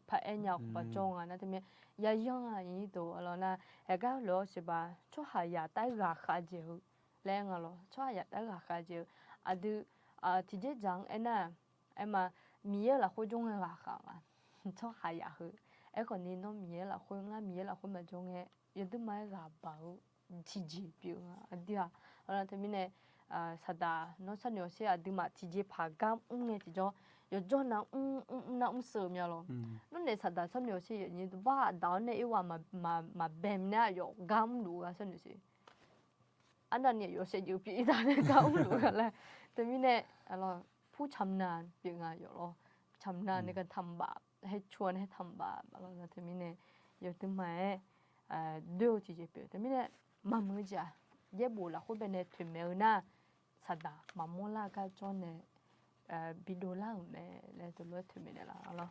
par aer nya, ghawq par jawr nga nar teumirnae, yayanr-a, aqnyir deuq arlawq nar, haeqgar lof-awr siqbaq tsawrhaqzaq taef-aer ghaqkhav jeq-eu laer nga lawr, tsawrhaqzaq taef-aer ghaqkhav jeq-eu, aqdui, tiqjeq dzaq-anr aernar, aerma, Miqyaer-euq lafkhoer jawr ngae ghaqkhav nga. Tsawrhaqzaq heu, aerkhawf ni nawr Miqyaer lafkhoer ngar Miqyaer lafkhoer maqjawr ngae, yawduirma-aer ghaq baq-eu tiqjeq pyeuf nga aqdui-aq. Arlawq teumirnae, saqdaq nawr sharnoeq-awr sher aqduimaf tiqjeqpaq gar mr ngae tiqjawr, yawqjawr nav mr mr mr nar mr sheu-eu mya lawr. Nawr naeq saqdaq sharnoeq-awr sher yawnyir deuq bar aqdaq-awr nae irwaq maqbae minae aqyawf gar mrluf-eu ghaq sharnoeq sher. Arnavni aqyawf shaevdzeuf pyeuf ir taq nae gar mrluf-eu ghaq laer. Teumirnae, pur camq nav pyeuf nga yawf lawr. Camq nav nae gar tamq baf, haer cu-a nae haer tamq baf baf lawr. Teumirnae, yawduirma-aer doer-eu tiqjeq pyeuf. Teumirnae, maqmuiq-eu jeq-aq, yaerbof lafkhoer bae nae toeqmaeq-eu nar, saqdaq maqmawr lar gar jawr nae bidov lar-euq mae laer teulof-aer toeqmaeq naeqlaf lawr.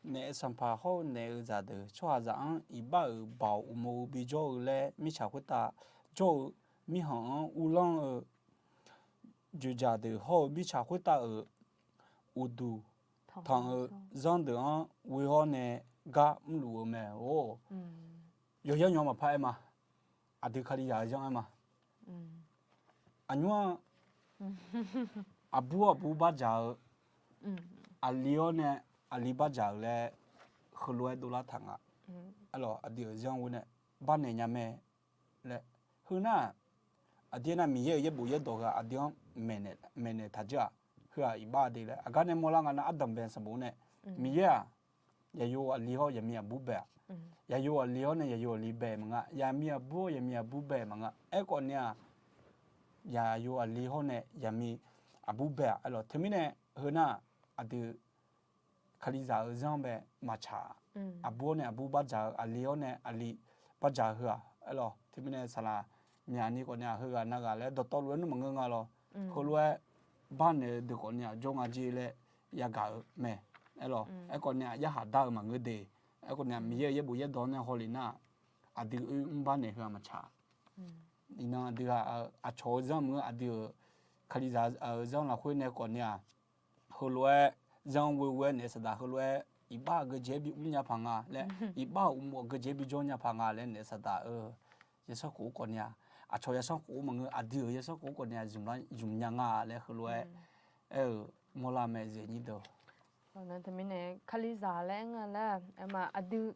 Naef sanqpaq hawr-eu naef-eu zaqdeuq tsawrhaqzaq-anr iqbax-euq baoq uqmov-eu bijawr-eu laer mirtsaq khoertav jawr-eu mirkhanq-anr uvlanr-eu dzoeqdzaq deuq hawr-eu mirtsaq khoertav-euq uqduq tanq-eu zanr deuq-anr ghoe hawr nae gar mrluf-eu mae-or. Yawqyar nymr maqpar aer ma. Aqdui Kalizaq-eu zanr aer ma. Aqnymr-aq, aqbur aqbur bardzaq-eu, aqli-awr nae aqli bardzaq-euq laer heulof-aer dovlar taq nga. Aerlawq aqdui-euq zanr ghoe nae barnaeq nya mae laer. Heu nar-aq, aqdui aernar Miqyaer-euq yaerbof yaerdawq heu-aq aqdui-anr maeqnaeq taq dzeur-aq, heu-aq iqbax de laer aqgar nae mawrlar nga nar ardanqbae sanqbof nae, Miqyaer-aq, yaqyo aqli hawr yaqmiq aqbur bae-aq, yaqyo aqli hawr nae yaqyo aqli bae maqnga, yaqmiq aqbur hawr yaqmiq aqbur bae maqnga. Aerkhawf ni-aq, yaqyo aqli hawr nae yaqmiq aqbur bae-aq. Aerlawq teumirnae heu nar-aq, aqdui Kalizaq-eu zanr bae maqtsaq-aq, aqbur hawr nae aqbur bardzaq-eu, aqli hawr nae aqli bardzaq-eu heu-aq. Aerlawq teumirnae saqlaq myaq ni khawf nae-aq, heughaq navghaq laer dawqtawvluf-aer nmr maqngeur nga lawr. Heulof-aer barnaeq-eu deuq khawf nae-aq jawr nga jer laer yagaq-eu mae. Aerlawq aerkhawf nae-aq yarhaq dar-eu maqngeur de. Aerkhawf nae-aq Miqyaer-euq yaerbof yaerdawq nae hawlef nar-aq, aqdui oe mr barnaeq heu-aq maqtsaq. Iqnan aqdui-aq, aqcawq-eu zanr maqngeur, aqdui-euq Kalizaq-eu zanr lafkhoer nae khawf nae-aq, heulof-aer zanr ghoe ghoe-aer naef saqdaq heulof-aer iqbax-euq geujeq-aer bimr nya paq nga laer, iqbax-euq uqmov-euq geujeq-aer bijawr nya paq nga laer naef saqdaq-eu zanrsanrkhof-eu khawf nae-aq, aqcawq zanrsanrkhof-eu maqngeur, aqdui-euq zanrsanrkhof-eu khawf nae-aq zmq nya nga laer heulof-aer aer-euq mawrlar mae zifnyir deuq. Teumirnae Kalizaq laer aer nga laer, aerma aqdui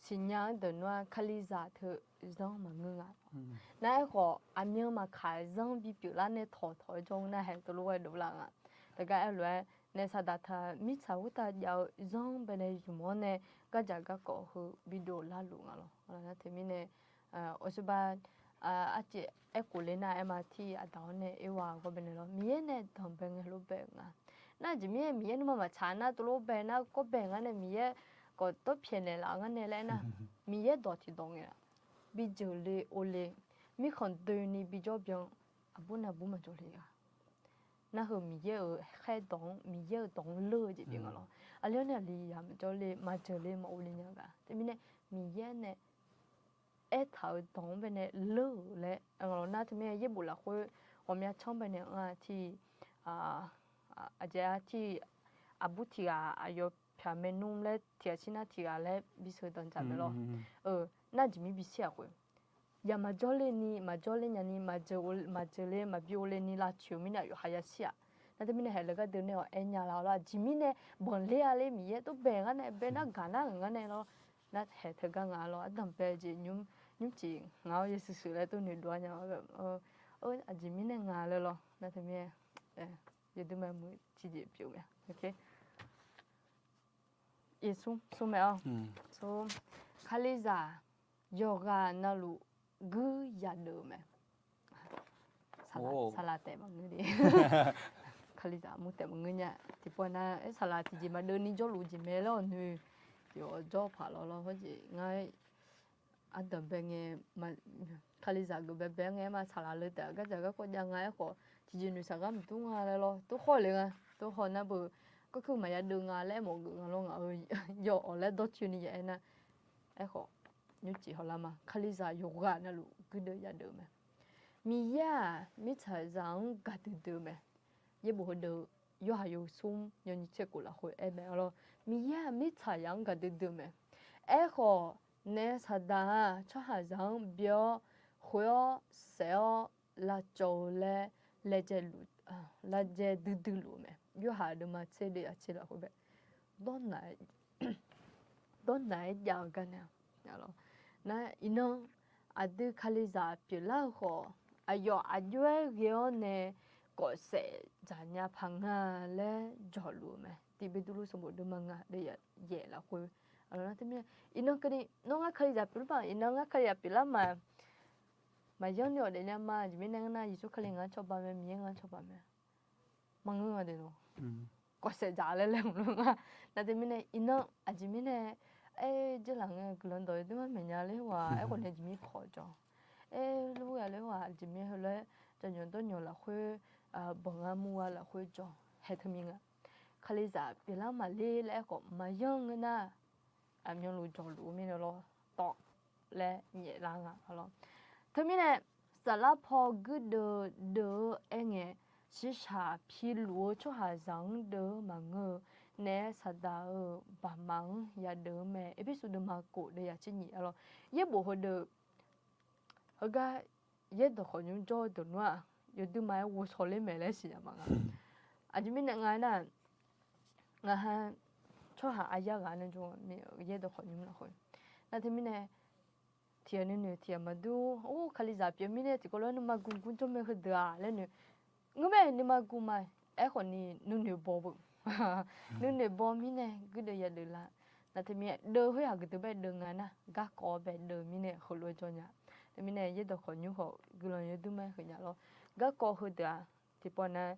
siqnya-anr deuq nar-aq Kalizaq teu zanr maqngeur nga. Nar aerkhawf aqmyan maqkaq zanr bipyeuf lar nae tawqtawq-aer jawr-eu nar hae teulof-aer dovlar nga. Teugar aerlof-aer naef saqdaq taq mirtsaq khoertav jav-eu zanr bae nae zmq-awr nae gardzaq garkawv heu bidov larluf nga lawr. Teumirnae, awqsaba, arciv aerkhof ler nar aerma tir aqdaq-awr nae oerwa ghawr bae nae lawr Miqyaer nae danqbae ngae lof bae-eu nga. Nar aqjeq mirnae Miqyaer nuima maqtsaq nar teulof bae nar kawr bae ngar nae Miqyaer khawf dawrpyaeq naeqlaf-eu ngar nae laer nar, Miqyaer dawq tiqdawq ngae-aq, bijeuq le o le, mirkhanq doeni bijawr byan, aqbur nae aqbur maqjawr le-a. Nar heu Miqyaer-euq khaerdawq-anr Miqyaer-euq dawq-anr leur-eu jeq pyeuf nga lawr. Aqli-awr nae aqli ya maqjawr le maqjeuq le maq o le nya gaq. Teumirnae Miqyaer nae aertaq-euq dawq-anr bae nae leur-euq laer nga lawr. Nar teumirnae yaerbof lafkhoer ghawqmya tsanr bae nae nga tiq, aqjeq-a tiq, aqbur tiq ghaq aqyawf pyaq maernmr laer tiq ghaq shir nar tiq ghaq laer bisheuq danqdzaq mae lawr. Nar aqjeq mir bishir-aq khoer, ya maqjawr ler ni maqjawr ler nya ni maqjeuq le maqbi o le ni lavtsoeq-eu mirnae aqyawf haq ya shir-aq. Nar teumirnae haeq le gharduq nae-awq aer nya la lawr. Aqjeq mirnae banqler-a ler Miqyaer tov bae ngar nae bae nar gaq nar-euq ngar nae lawr. Nar haeq teugar nga lawr. Ardanq bae jeq nymr, nymr tiq ngaq-awr yawshuif shuif laer tov noeqdov-a nya. Aqjeq mirnae nga laer lawr. Nar teumirnae yawduirma muiq tiqjeq pyeuf mae. Smr, smr mae-awr. Kalizaq yawqghaq navluf guir yadeuv-eu mae. Saqlaq taef maqngeur de. Kalizaq mur taef maqngeur nya. Tiqpov nar-aer saqlaq tiqjeq maqdeuv ni jawrluf jeq mae laer-awq noeq. Yawf jawr paq lawr lawr hawr jeq ngar ardanq bae ngae, Kalizaq geuf baebae-anr ngae ma saqlaq le taef-a gardzaq garkawv jav nga aerkhawf, tiqjeq noeqshaq gar maqdur nga laer lawr. Tov haw le nga. Tov haw nar beu, garkeuv maqya deuv nga laer aermawf geuf nga lawr ngaq-eu yawf awq laer dawrcoeni ya aer nar, aerkhawf, nymrcif hawlar ma. Kalizaq yawqghaq navluf guirdeuv yadeuv-eu mae. Miqyaer-aq mirtsaqzaq-anr gaqdui dui-eu mae. Yaerbof heudeuq yawhaiq yawsmr yawnyiq tser khof lafkhoer aer mae-a lawr. Miqyaer-aq mirtsaqzaq-anr gaqdui dui-eu mae. Aerkhawf, naef saqdaq-aq tsawrhaqzaq-anr byae-awr, khoer-awr, saef-awr, lavcawv-eu laer, laejae duidui luf-eu mae. Yawhaiq deuvma tser deuv yaqtser lafkhoer bae, dawrnaq-aer jav-eu gar nae-a. Nar, iqnan aqdui Kalizaq pyeuflar-eu khawf, aqyawf aqjox-aer ghae-awr nae kawfsaef dzaqnya paq nga laer jawqluf-eu mae. Tiq Beqtuvluv sanqbof deuvma ngaq deuv yaef lafkhoer. Nar teumirnae, iqnan keuvni nawr ngar Kalizaq pyeuflar ma, iqnan ngar Kalizaq pyeuflar ma. Maqyanr ni awq daefnya ma. Aqjeq mirnae aernar, Yeqsur Kali ngaq-anr cawba mae, Miqyaer ngaq-anr cawba mae. Maqngeur nga de lawr. Kawfsaef dzaq laer laer maqlof nga. Nar teumirnae iqnan aqjeq mirnae, aer, jeurlaf ngae guiqlanq dawq yawduir mar maeqnya ler-aq, aerkhawf nae jeq mir paw jawr. Aer, lof-aer ya ler-aq, aqjeq mirnae heulof-aer janyawq dawrnyawq lafkhoer, banq ngar mur gha lafkhoer jawr. Haeq teumirnae nga. Kalizaq pyeuflar maqler laer aerkhawf maqyanr ngeur nar, aqmyanluf jawqluf-eu mirnae lawr, tawv laer nyaef lar nga lawr. Teumirnae, saflar paw guirdeuv deuv-eu aerngae, shiqshaq piluf-eu tsawrhaqzaq-anr deuv-eu maqngeur-eu, naef saqdaq-euq baqma-anr yadeuv-eu mae. Erpersu deuvma khof deuv yaqtser nyiq-a lawr. Yaerbof heudeuq heugar yaerdawq khawf nymr jawr-eu deuq nmr-aq, yawduirma-aer ghovshaw ler mae laer siqnya ma nga. Aqjeq mirnae nga aernar, ngaq ha tsawrhaq aryar ghaq nae jawr-eu yaerdawq khawf nymr lafkhoer. Nar teumirnae, tiqghaq nuinoeq tiqghaq maqdur, or, Kalizaq pyeuf mirnae tiqkawv lof-aer nuima gu gur jawr mae heudeuq-aq laer noeq. Ngeur mae nuima gu ma. Aerkhawf ni nuinoeq baw beu. Nuinoeq baw mirnae guirdeuv yadeuv lar. Nar teumirnae deuv khoer-aq geuf deuv bae deuv nga nar, garkawv bae deuv mirnae heulof-aer jawr nya. Teumirnae yaerdawq khawf nymr khawf guiqlanq yawduirma-aer kheuf nya lawr. Garkawv heudeuq-aq tiqpawf nae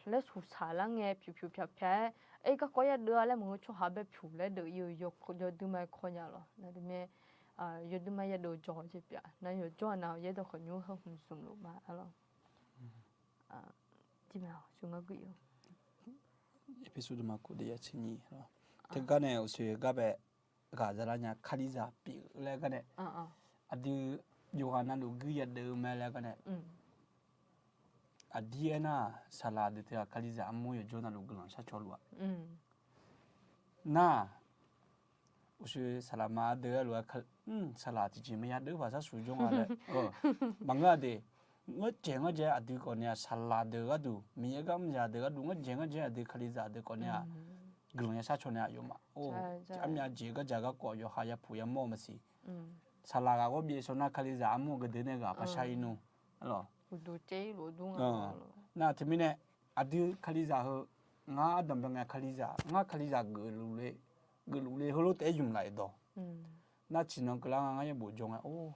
laer suqsaq lar ngae pyuq pyuq pyaq pyaq-aer, aer, garkawv yadeuv-a laer maqngeur, tsawrhaq bae pyuq laer deuv ir-eu yawduirma-aer kawr nya lawr. Nar teumirnae yawduirma yadeuv jawr-eu jeq pyeuf-a. Nar yawjawr-a nav yaerdawq khawf nymr heu hmq smq luf ma-a lawr. Erpersu deuvma khof deuv yaqtser nyiq. Teugar nae uqshoe gar bae ghaq zalar nya, Kalizaq pyeuf laer gar nae, aqdui yawqghaq navluf guir yadeuv-eu mae laer gar nae, aqdir aernar, saqlaq deuq teughaq Kalizaq armur yawjawr navluf guiqlanq shar caw luf-a. Nar, uqshoe saqlaq ma ardeuv-aer lof-aer, saqlaq tiqjeq maqya deuv paq sharsuq jawr nga laer. Maqngeur-a de, ngeurjaeq ngeurjaeq aqdui khawf ni-aq, saqlaq deuq gharduq, Miqyaer gar mr zaq deuq gharduq, ngeurjaeq ngeurjaeq aqdui Kalizaq deuq khawf ni-aq, guiqlanq ya shar caw nae aqyawfmaf, armyav jeq gardzaq garkawv yawqha yapuq yamawr-eu maqsiq. Saqlaq ghaq ghawr byaev shawr nar Kalizaq armur-eu gardeuv nae ghaq par shar ir nmr. Nar teumirnae aqdui Kalizaq heu, ngar ardanqbae ngae Kalizaq, ngar Kalizaq geufluf le, geufluf le heulof taef-aer ymq laf-iq dawq. Nar ciqnan keuvlar nga ngar yaerbof jawr ngae, or,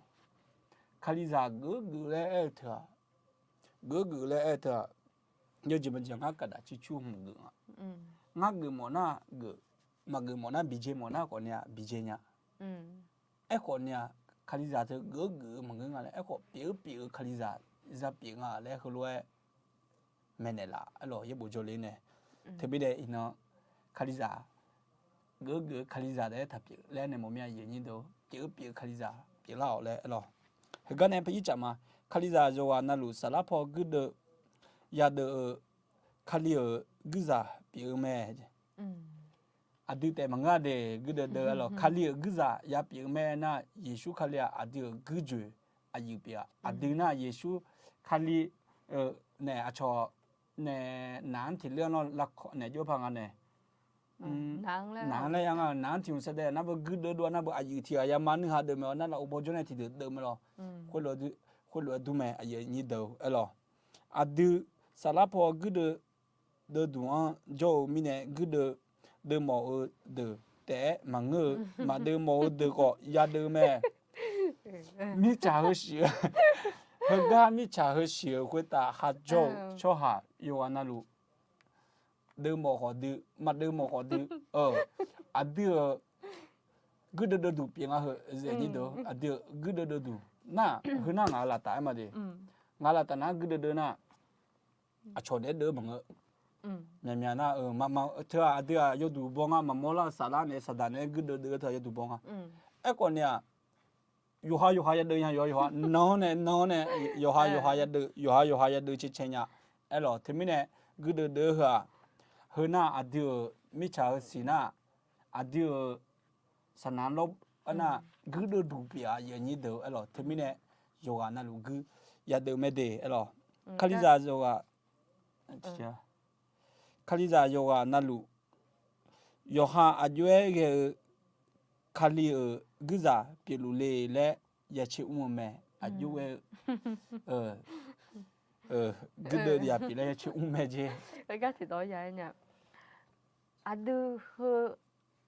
Kalizaq geuf geuf laer aer-eu teu-aq, geuf geuf laer aer-eu teu-aq, yawjeq maqjeq ngar kaqdaq circur hmq geuf nga. Ngar geuf mawf nar geuf, maqgeuf mawf nar bijae mawf nar khawf ni-aq bijae nya. Aerkhawf ni-aq, Kalizaq teu geuf-eu geuf-eu maqngeur nga laer, aerkhawf pyeuf-eu pyeuf-eu Kalizaq za pyeuf nga laer heulof-aer maeqnaeq laf-a lawq, yaerbof jawrle nae. Teumirnae iqnan Kalizaq geuf-eu geuf-eu Kalizaq taef-aer taqpyeuf laer nae mawf mir-a, aqyuif aqnyir deuq, pyeuf-eu pyeuf-eu Kalizaq pyeuflar-awq laer aer lawq. Heugar nae pair ir caf ma, Kalizaq yawqghaq navluf saflar paw guirdeuv yadeuv-eu Kali-euq guirzaq pyeuf-eu mae. Aqdui taef maqngeur-a de, guirdeuv deuv-a lawq, Kali-euq guirzaq ya pyeuf-eu mae nar, Yeqsur Kali-aq aqdui-euq guirjoeq aqyuif pyeuf-a. Aqdui nar Yeqsur Kali-euq nae aqcawq nae, naq-anr tiq ler-anr lawr lavkawq naeq jov-aer par nga nae. Naq-anr laer ya nga, naq-anr tiq hmq saevdaev nar beu guirdeuv dov-a nar beu aqyuif tiq ghaq yama nuikha deuv mae-awr nar laf-eu bawjawr nae tiqdeuq deuv mae lawr. Khoerlof-aer dur mae aqyuif aqnyir deuq-eu aerlawq. Aqdui saflar paw guirdeuv deuv duq-anr jawr-eu mirnae guirdeuv deuv mawf-eu deuq taef-aer maqngeur-eu, maqdeuv mawf-eu deuq khawf yadeuv mae. Mirtsaq heushiq-eu, heugar mirtsaq heushiq-euq khoertav ha jawr-eu tsawrhaq yawqghaq navluf deuv mawf khawf dui, maqdeuv mawf khawf dui, aqdui-euq guirdeuv deuv duq pyeuf nga heu, aqdui-euq guirdeuv deuv duq nar, heunar ngaq-euq laftaf-aer ma de. Ngaq-euq laftaf nar guirdeuv deuv nar, aqcawq daef-aer deuv-eu maqngeur. Myaqmyaq nar, teu-aq aqdui-aq yawduq baw nga, maqmawr lar-eu saflar nae saqdaq nae-aer guirdeuv deuv-eu teu-aq yawduq baw nga. Aerkhawf ni-aq, yawqha yawqha yadeuv nya, yawqha yawqha nan-anr nae nan-anr nae, yawqha yawqha yadeuv, yawqha yawqha yadeuv cae cae nya. Aerlawq teumirnae guirdeuv deuv-eu heu-aq, heunar aqdui-euq mirtsaq heu siq nar, aqdui-euq saqnaq lawr-aer nar, guirdeuv duq pyeuf-a aqyuif aqnyir deuq-eu aerlawq teumirnae yawqghaq navluf guir yadeuv mae de aerlawq. Kalizaq yawqghaq, Kalizaq yawqghaq navluf yawqha aqjox-aer ghae-eu Kali-euq guirzaq pyeufluf le laer yacae mr-eu mae. Aqjox ghae-eu guirdeuv zaq pyeuf laer yacae mr mae jeq. Gar tiqdawq ya-aer nya. Aqdui heu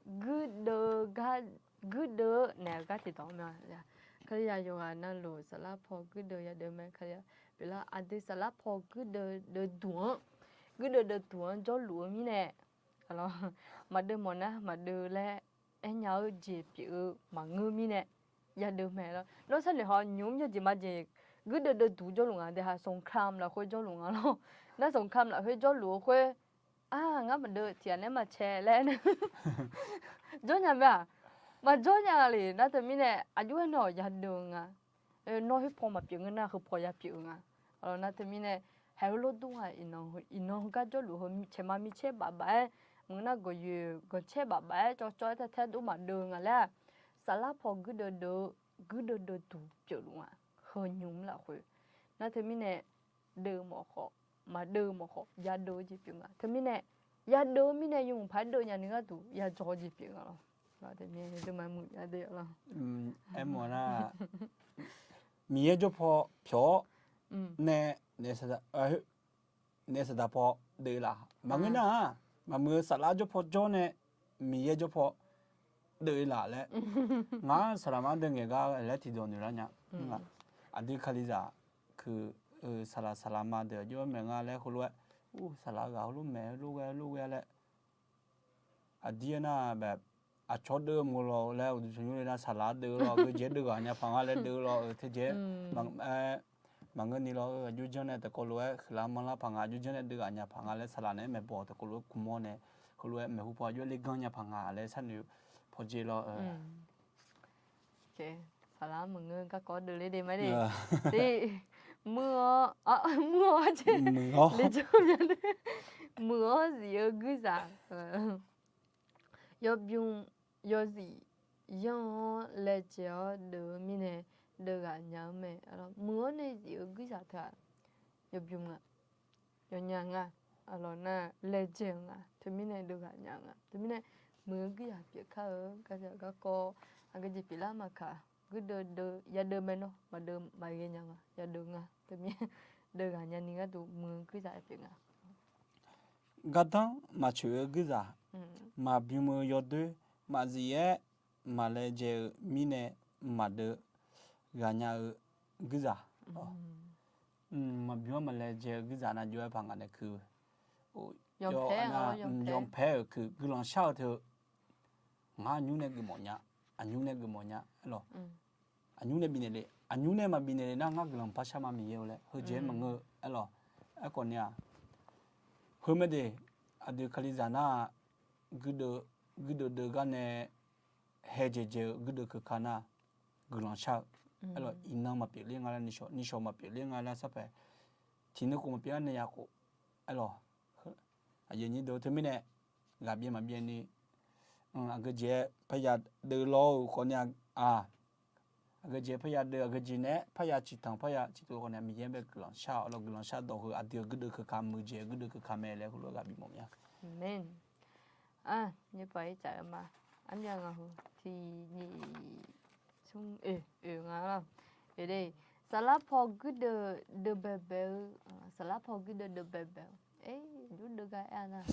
guirdeuv gar, guirdeuv naeq-eu gar tiqdawq mae. Kalizaq yawqghaq navluf saflar paw guirdeuv yadeuv mae. Kalizaq pyeuflar aqdui saflar paw guirdeuv deuv duq-anr, guirdeuv deuv duq-anr jawrluf-eu mirnae, maqdeuv mawf nar maqdeuv laer aernya-eu jeq pyeuf-eu maqngeur mirnae yadeuv mae lawr. Nawr sharnoeq haw nymq-mr yawjeq majeq guirdeuv deuv duq jawrluf nga de ha, สงคราม lafkhoer jawrluf nga lawr. Nar สงคราม lafkhoer jawrluf-eu khoer, a, ngar maqdeuv tiq ghaq nae maqcae laer jawr nya mae-aq. Maqjawr nya le nar teumirnae aqjox-aer nawq yadeuv nga. Nawr khoer paw maqpyeuf ngeur nar heu paw ya pyeuf-eu nga. Nar teumirnae haiq-eu lawrdur nga, iqnan heugar jawrluf heu caeqma micaer baf baf-aer, maqngeur nar gawqyoeq gawqcaer baf baf-aer cawv cawv-aer taer taer dur maqdeuv nga laer-aq, saflar paw guirdeuv deuv-eu guirdeuv deuv duq pyeufluf nga. Heu nymq-mr lafkhoer nar teumirnae deuv mawf khawf, maqdeuv mawf khawf yadeuv-eu jeq pyeuf nga. Teumirnae yadeuv-eu mirnae yawmuiq paq-aer deuv nya ni gharduq yajawr-eu jeq pyeuf nga lawr. Aermawf nar, Miqyaer jawr paw pyawq-awr nae naef saqdaq paw deuv laf. Maqngeur nar-aq, maqmuiq-eu saflar jawr paw jawr nae Miqyaer jawr paw deuv laf laer, ngar saqlaq ma deuv ngaeq gar laer tiqdawq noeq lar nya. Aqdui Kalizaq keuv-eu saqlaq saqlaq ma deuq aqjox-aer maeq nga laer heulof-aer, ur, saqlaq ghaq heulof maeq heulof ghae heulof ghae laer, aqdir-aer nar, aqcawq deuv-eu mq lawq laer uqduq tanqnymr le nar saqlaq-aer deuv lawq, geujeq-aer deuv ghaq nya paq nga laer deuv lawq-eu tejeq-aer maqngeur ni lawq-eu aqjox janr nae taqkawv lof-aer huiqlar manrlar paq nga, aqjox janr nae deuv ghaq nya paq nga laer saqlaq naeq-aer maeqbawq taqkawv lof-aer kuqmawr nae, heulof-aer maeqhu paw aqjox-aer ler ganr nya paq nga laer sharnoeq pawqdzer lawr-eu. Saqlaq maqngeur garkawv deuv ler de ma de. Muir-awr, muir-awr jeq, muiq-awr zif-eu guirzaq, yawbymr yawzif yanr-awr laejae-awr deuv-eu mirnae deuv ghaq nya-eu mae. Muiq-awr nae zif-eu guirzaq teu-aq, yawbymr nga, yawnya nga, aqlawq nar laejae-eu nga, teumirnae deuv ghaq nya-eu nga. Teumirnae muiq-eu guirzaq pyeuf kar-eu garkawv, aqgeu jeq pyeuflar maqkaq, guirdeuv deuv yadeuv mae nawr, maqdeuv maqghae nya nga, yadeuv nga. Teumirnae deuv ghaq nya ni gharduq muiq-eu guirzaq pyeuf nga. Gardanr maqcoeq-eu guirzaq, maqbymr-eu yawdoer, maqzif-aer maqlaejae-eu mirnae maqdeuv ghaq nya-eu guirzaq, maqbymr-anr maqlaejae-eu guirzaq nar jov-aer paq nga nae kuir, yawpaer-euq kuir guiqlanq shar-eu teu-eu, ngar aqnymr nae geufmawf nya, aqnymr nae geufmawf nya aerlawq. Aqnymr nae bifnaeq le, aqnymr nae maqbifnaeq le nar ngar guiqlanq par shar ma Miqyaer-eu laer heujeq-aer maqngeur-eu aerlawq. Aerkhawf ni-aq, heu mae de, aqdui Kalizaq nar-aq, guirdeuv deuv gar nae haejaeq jaeq-eu guirdeuv keuka nar, guiqlanq shar-eu aerlawq. Iqnan maqpyeuf ler nga laer, nishawq maqpyeuf ler nga laer sarpaeq, tiqnan khof maqpyeuf-a nae ya khof aerlawq. Aqyuif aqnyir deuq teumirnae ghaq byaev maqbyaev ni, aqgeu jeq-aer parya deuv lawr-euq khawf ni-aq, Aqgeujeq parya deuv, aqgeujeq naeq-aer parya ciqtanq parya ciqtuv khawf nae Miqyaer bae guiqlanq shar-awq lawr, guiqlanq shardawq heu aqdui-euq guirdeuv keuka muiqdzaeq guirdeuv keuka mae laer heulof-aer ghaq bifmawf mya. Aqmeq. Aqnyir paq-ir tsaf-eu ma. Armyav ngaq heu tiq nyiq smr oe oe nga lawr. Oe de, saflar paw guirdeuv deuv baebae-eu, saflar paw guirdeuv deuv baebae-eu, e, aqjox deuv gar aer-a nar,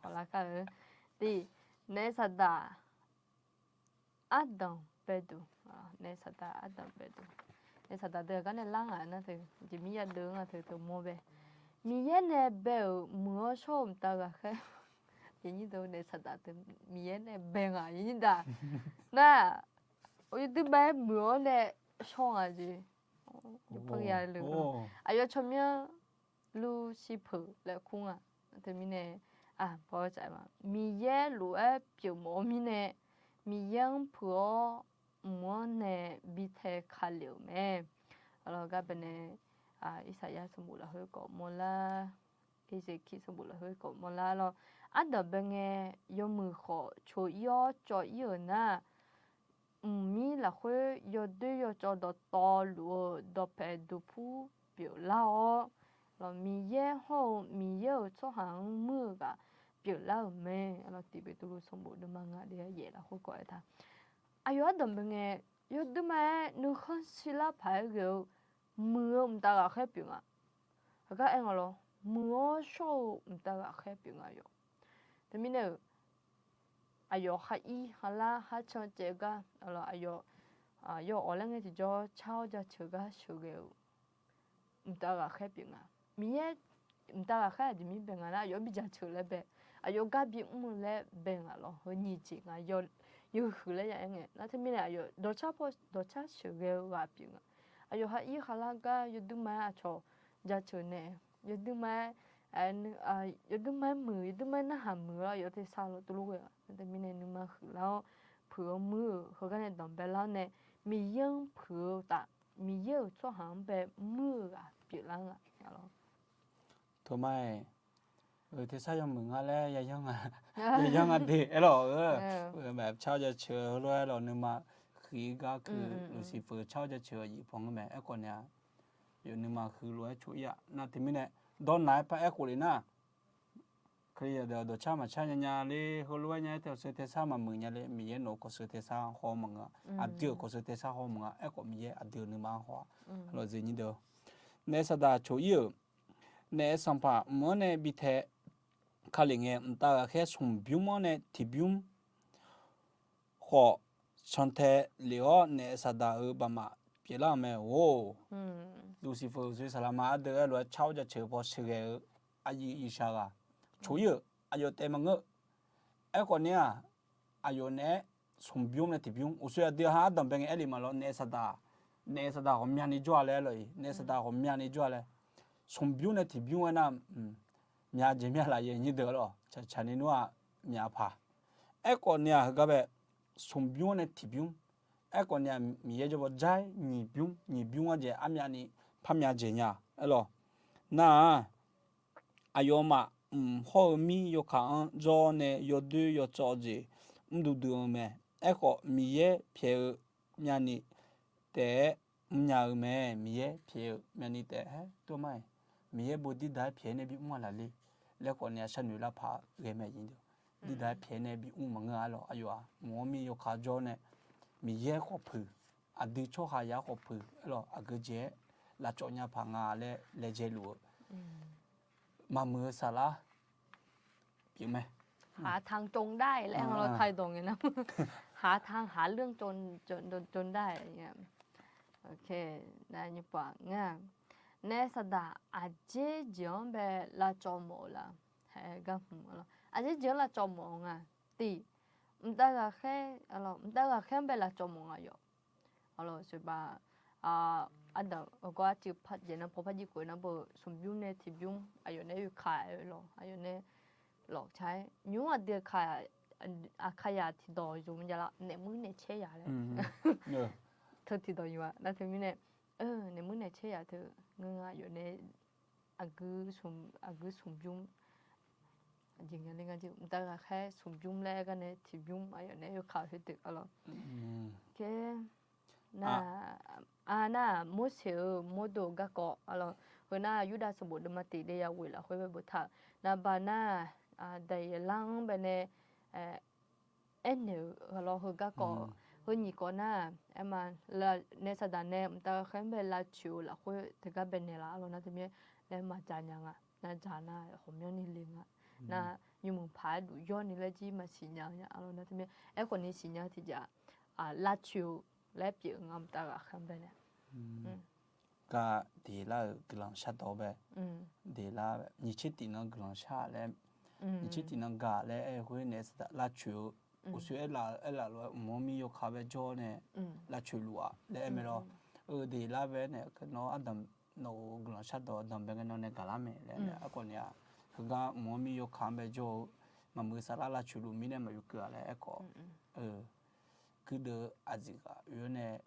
khawf lar kar-eu. Tiq, naef saqdaq ardanq baeduq, naef saqdaq ardanq baeduq, naef saqdaq deuq gar nae lar ngaq nar teu, jeq mir yadeuv nga teu teu mawr bae. Miqyaer nae bae-euq muiq-awr shawr-eu mqtav ghaqkhaer, aqnyir deuq naef saqdaq teu Miqyaer nae bae ngaq aqnyir daq. Nar, yawduir ma-aer muiq-awr nae shawr ngaq jeq. Aqyawf tsawrmyanr Lursifeu laer kur nga. Teumirnae, Miqyaer lof-aer pyeufmawf-eu mirnae, Miqyaer-anr puiq-awr mq-anr nae bi tae ka lef-euq mae. Aqlawq gar bae nae, Irsaqyar sanqbof lafkhoer khawf mawrlar, Ezeqkir sanqbof lafkhoer khawf mawrlar lawr. Ardanq bae ngae, yawmuiq khawf coq-ir-awr cawv-ir-euq nar, mqmir lafkhoer yawdoer yawcawv dawqtawvluf-eu dawqpae duqpur pyeuflar-awr, Miqyaer hawr-eu Miqyaer-euq tsawrhaq-anr muir-eu ghaq pyeuflar-euq mae. Tiq Beqtuvluv sanqbof deuvma ngaq deuvyaef lafkhoer khawf aertaq. Aqyawf ardanq bae ngae, yawduir ma-aer nuikhanr shirlar paq-aer ghae-eu muiq-eu mqtav ghaqkhaer pyeuf nga. Heugar aer nga lawr, muiq-awr shawr-eu mqtav ghaqkhaer pyeuf nga yawf. Teumirnae-euq, aqyawf khar ir kharlar kharcan caev gar, aqyawf, yawf awq laer ngae tiqjawr car-awr jaceuq gar sheuqghae-euq mqtav ghaqkhaer pyeuf nga. Miqyaer mqtav ghaqkhaer aqjeq mir bae nga nar, aqyawf bi jaceuq laer bae, aqyawf gar bimr-eu laer bae nga lawr. Heu nyiq jeq nga, yawhuiq laer ya aer ngae nar, teumirnae aqyawf dawqcar paw dawqcar sheuqghae-eu ghaq pyeuf nga. Aqyawf khar ir kharlar gar yawduir ma-aer aqcawq jaceuq nae, yawduir ma-aer, yawduir ma-aer muiq, yawduir ma-aer narhaq muiq-awr aqyawf tersar lawr tuvlof ghae nga. Teumirnae nuima huiqlar-awr puiq-awr muir-euq heugar nae danqbae lar-awr nae, Miqyaer-anr puiq-eu taf, Miqyaer-euq tsawrhaq-anr bae muir-eu ghaq pyeuflar nga lawr. Toma-iq, tersar yawmuiq nga laer yayanr nga de aerlawq-eu, car-awr jaceuq-eu heulof-aer lawq nuima huiq-ir gar keuv Lursifeu car-awr jaceuq-eu aqyuif panq-anr mae. Aerkhawf nae-aq, yawf nuima huiq lof-aer coq-ir-a nar, teumirnae dawrnaq-aer par aerkhof le nar, Kali-aq dawqcar maqcar nya nya ler, heulof-aer nya-aer tae-awq sheu tersar maqmuiq nya ler, Miqyaer nawq-eu kawqsheu tersar haw maqnga, aqdui-euq kawqsheu tersar haw maqnga. Aerkhawf Miqyaer aqdui-euq nuima-anr haw-a. Naef saqdaq coq-ir-euq, naef sanqpaq mq-anr nae bi tae ka lef ngae, mqtav ghaqkhaer smq bymr-anr nae tiq bymr khawf cantae lef-awr, naef saqdaq-euq baqmaf pyeuflar-euq mae-or. Lursifeu-euq saqlaqma ardeuv-aer lof-aer car-awr jaceuq paw sheuqghae-eu aqyuif yiqshaq ghaq coq-ir-euq aqyawf taef maqngeur. Aerkhawf ni-aq, aqyawf naeq-aer smq bymr nae tiq bymr, uqshoe aqdui ha ardanq bae ngae aer le ma lawr, naef saqdaq, naef saqdaq ghawqmyani jawr-a laer aer lawq-iq, naef saqdaq ghawqmyani jawr-a laer, smq bymr nae tiq bymr aernar, myav jeq myav laf yaeq nyir deuq lawq, tsaqni nmr-aq myav paq. Aerkhawf ni-aq heugar bae, smq bymr nae tiq bymr, aerkhawf ni-aq Miqyaer jawr baw jar-aer nyiq bymr, nyiq bymr-anr jeq armyavni par myav jeq nya aerlawq. Nar-aq, aqyawfmaf mq hawr-eu mir yawkaq-anr jawr nae yawdoer yawcawv jeq mr duidui-eu mae. Aerkhawf Miqyaer pyaeq-eu myavni taef-aer mrnya-eu mae. Miqyaer pyaeq-eu myavni taef-aer tov ma-iq, Miqyaer bo dirda-aer pyaeq-aer nae bimr-a laf le laer khawf ni-aq sharnoeq lar paq ghae mae. Dirda-aer pyaeq-aer nae bimr maqngeur-a lawq. Aqyawf-aq mq-anr mir yawkaq jawr nae Miqyaer khawf puiq, aqdui tsawrhaq yaf khawf puiq aerlawq, aqgeu jeq-aer lavcawv nya paq nga laer laejae luf-eu maqmuiq-eu saflar pyeuf mae. หาทางจนได้ laer-anr lawr taedawq ngae nar, หาทางหาเรื่องจน จน จนได้ nar, naef saqdaq aqjeq jeq-anr bae lavcawv mawf-eu la? Haeq gar hmq-a lawq. Aqjeq jeq-anr lavcawv mawf-eu nga. Tiq, mqtav ghaqkhaer, mqtav ghaqkhaer-anr bae lavcawv mawf nga yawf. Aqlawq sheuqbaq, ardaq-eu gawr arcuiv par jaeq nar paw par jir khof-eu nar beu smq bymr nae tiq bymr aqyawf nae oeka-aer lawq, aqyawf nae lawq ca-aer nymr aqdui aqkaqyaq tiqdawq yuf maqjav lar, naef muir naef caer yaq laer teu tiqdawq yuf-a nar teumirnae, naef muir naef caer yaq teu ngeur nga aqyawf nae aqgeu smq bymr, aqjeq nga le nga jeq mqtav ghaqkhaer smq bymr laer gar nae tiq bymr aqyawf nae oeka-eu khoerdeuq-a lawq. nar, a, nar-aq, Morseq-euq mawrdo-euq garkawv, arlawr, heu nar-aq, Yurdav sanqbof deuvma tiq deuvya ghoeq lafkhoer bae boftaq-euq navbaq nar-aq, Daqyeqlar-anr bae nae aernaeq-euq, arlawr, heu garkawv, heu nyiq kawv nar-aq, aerma, naef saqdaq nae mqtav ghaqkhaer-anr bae lavcoeq-eu lafkhoer teugar bae naeq laf, arlawr, nar teumirnae laer maqdzaq nya nga. Nar dzaq nar ghawqmyanrni le nga. Nar nymq mq paq-aer duf yawrni laer jir maqsiq nya-eu nya, arlawr, nar teumirnae aerkhawf ni siqnya tiqjeq-aq, lavcoeq-eu laer pyeuf nga, mqtav ghaqkhaer-anr bae nae. Gar Daqyeqlar-euq guiqlanq shardawq bae, Daqyeqlar nyiq tser tiq nan guiqlanq shar laer, nyiq tser tiq nan gaq laer aer khoer naef saqdaq lavcoeq-eu, uqshoe aerlaf, aerlaf lof-aer mq-anr mir yawkaq bae jawr nae lavcoeq luf-aq laer aer mae lawr. Eu, Daqyeqlar bae nae nawr ardanq, nawq-euq guiqlanq shardawq danqbae ngae nawr nae gaqlar mae laer aer-a. Aerkhawf ni-aq, heugar mq-anr mir yawkaq-anr bae jawr-eu maqmuiq saflar lavcoeq luf mirnae maqyuf keuv-a laer aerkhawf, guirdeuv aqziq ghaq oe-awr nae,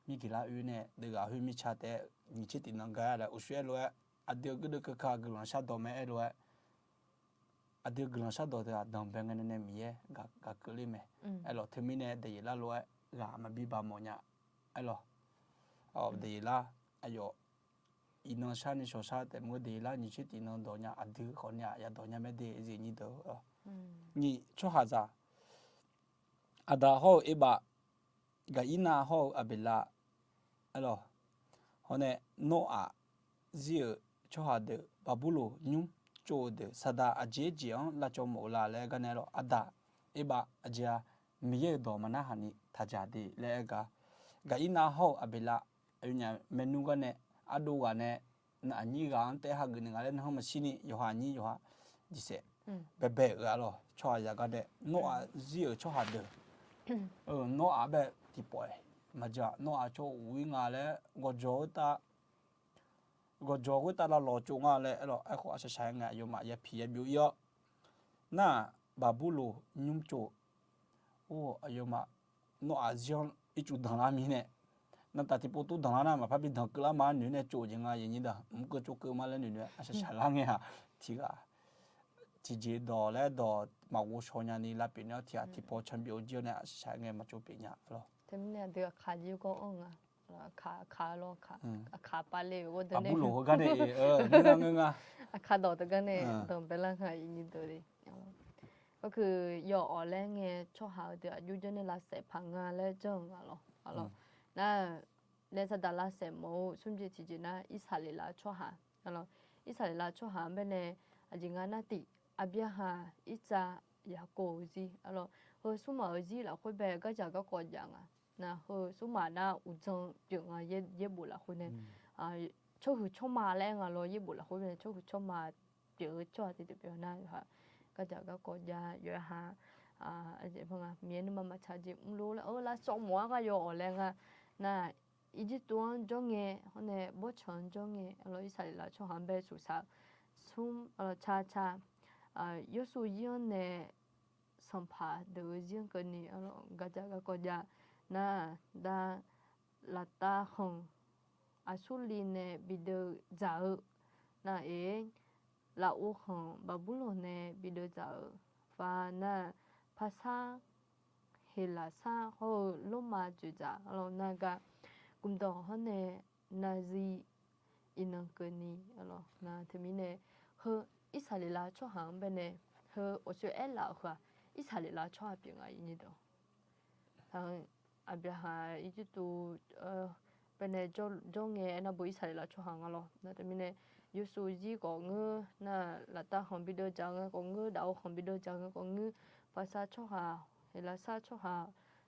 mirgeqlar oe nae deuv ghaq khoer mirtsa taef-aer nyiq tser tiq nan gaq-a laer uqshoe aer lof-aer, aqdui-euq guirdeuv keuka guiqlanq shardawq mae aer lof-aer, aqdui-euq guiqlanq shardawq teughaq danqbae ngae nae nae Miqyaer gaq keuvler mae. Aerlawq, teumirnae Daqyeqlar lof-aer ghaq maqbi baq mawf nya. Aerlawq, Daqyeqlar aqyawf iqnan sharni shawqshar taef maqngeur, Daqyeqlar nyiq tser tiq nan dawq nya, aqdui khawf ni-aq yadawq nya mae de, zifnyir deuq-eu. Nyiq, tsawrhaqzaq Aqdaq hawr-eu Erbav, Gaqirnav hawr-eu Aqbeqlav, aerlawq, hawr nae Nawr-aq zir-euq tsawrhaq deuq, Baqburloq nymr tsov-eu deuq, saqdaq aqjeq jeq-anr lavcawv mawf-eu la laer gar nae aerlawq, Aqdaq Erbav aqjeq-aq, Miqyaer-euq dawq maqnarhaq ni taqdzaq de laer aer gar, Gaqirnav hawr-eu Aqbeqlav, aqyawfnyaf maernmr gar nae ardov ghaq nae aqnyir ghaq-anr taef hageuf naeq nga laer nanr maqshir ni yawqha aqnyir yawqha jeqsaef baebae-euq-a lawq. Tsawrhaqzaq gar nae Nawr-aq zir-euq tsawrhaq deuq, Nawr-aq bae tiqpawf-iq maqjaq, Nawr-aq tsawr uq-ir nga laer gawqjawq khoertav gawqjawq khoertav lavlawq tsov nga laer aerlawq. Aerkhawf aqshaq shaq-aer ngae aqyawfmaf yapiq yabyov-ir-awr, nar-aq Baqburloq nymr tsov, or, aqyawfmaf Nawr-aq zir-anr ircuf danqlar mirnae, navtaf tiqpov tov danqlar nar maqpar bi danqkeuv lar ma, noeq nae tsov jeq nga, aqnyir daq mqkeuv tsovkeuv ma laer noeq noeq-aer aqshaq shaq lar ngae-aq, tiqghaq tiqjeq dawq laer dawq maqghov shaw nyani lavpyeuf nar-awr tiqghaq tiqpaw canbyov jir-awr nae aqshaq shaq-aer ngae maqtsov pyeuf nya lawq. Teumirnae aqdui aqkaq jir gawr anr nga. Aqkaq, aqkaq lawr, aqkaq pavle-euq ghoer deuq nae, Baqburloq heugar nae, ngeur nga. Aqkaq dawq teugar nae danqbae lar nga, aqnyir deuq le. Gawrkeuv yawawf laer ngae tsawrhaq-eu deuq aqjox janr nae lavsaef paq nga laer janr-eu nga lawq. Nar, naef saqdaq lavsaef mawf-eu smr jeq tiqjeq nar Irsaqleqlav tsawrhaq, Irsaqleqlav tsawrhaq-anr bae nae aqjeq nga nar tiq, Aqbyaqhaq, Irtsav, Yaqkov-euq zir, heu smrmaq-euq zir lafkhoer bae gardzaq garkawv jav nga. Nar heu smrmaq nar uqdzan pyeuf nga, yaerbof lafkhoer nae tsawrhuiq tsawrma laer aer nga lawr, yaerbof lafkhoer nae tsawrhuiq tsawrma pyeuf-eu tsawrhaq tiqdeuq pyeuf nar yawqha gardzaq garkawv jav, yawqha Miqyaer nuima maqtsaq jeq mrlor laer, lavsawv mawf-aer gar yawawf laer nga. Nar Irjirtuv-anr jawr ngae, hawr nae bawrtsanq-anr jawr ngae, Irsaqleqlav tsawrhaq-anr bae suqsaq smr, ca ca, Yawrsuv zir-anr nae sanqpaq deuq-eu zir-anr keuvni gardzaq garkawv jav nar, da, laftav khanq Aqsurliv nae bideuv dzaq-eu nar-aer, lafov khanq Baqburloq nae bideuv dzaq-euq far nar, Parsar, Heqlaqsar hawr-eu Lormav dzoeqdzaq nar gar, gmqdawq hawr nae nazi iqnan keuvni, nar teumirnae heu Irsaqleqlav tsawrhaq-anr bae nae heu awqsoer aerlaf-euq heu-aq, Irsaqleqlav tsawrhaq pyeuf nga, aqnyir deuq. Aqbyaqhaq Irjirtuv bae nae jawr ngae aernar bo Irsaqleqlav tsawrhaq nga lawr. Nar teumirnae Yawrsuv zir khawf ngeur, nar laftav khanq bideuv dzaq-eu ngae khawf ngeur, dafov khanq bideuv dzaq-eu ngae khawf ngeur, Parsar tsawrhaq, Heqlaqsar tsawrhaq,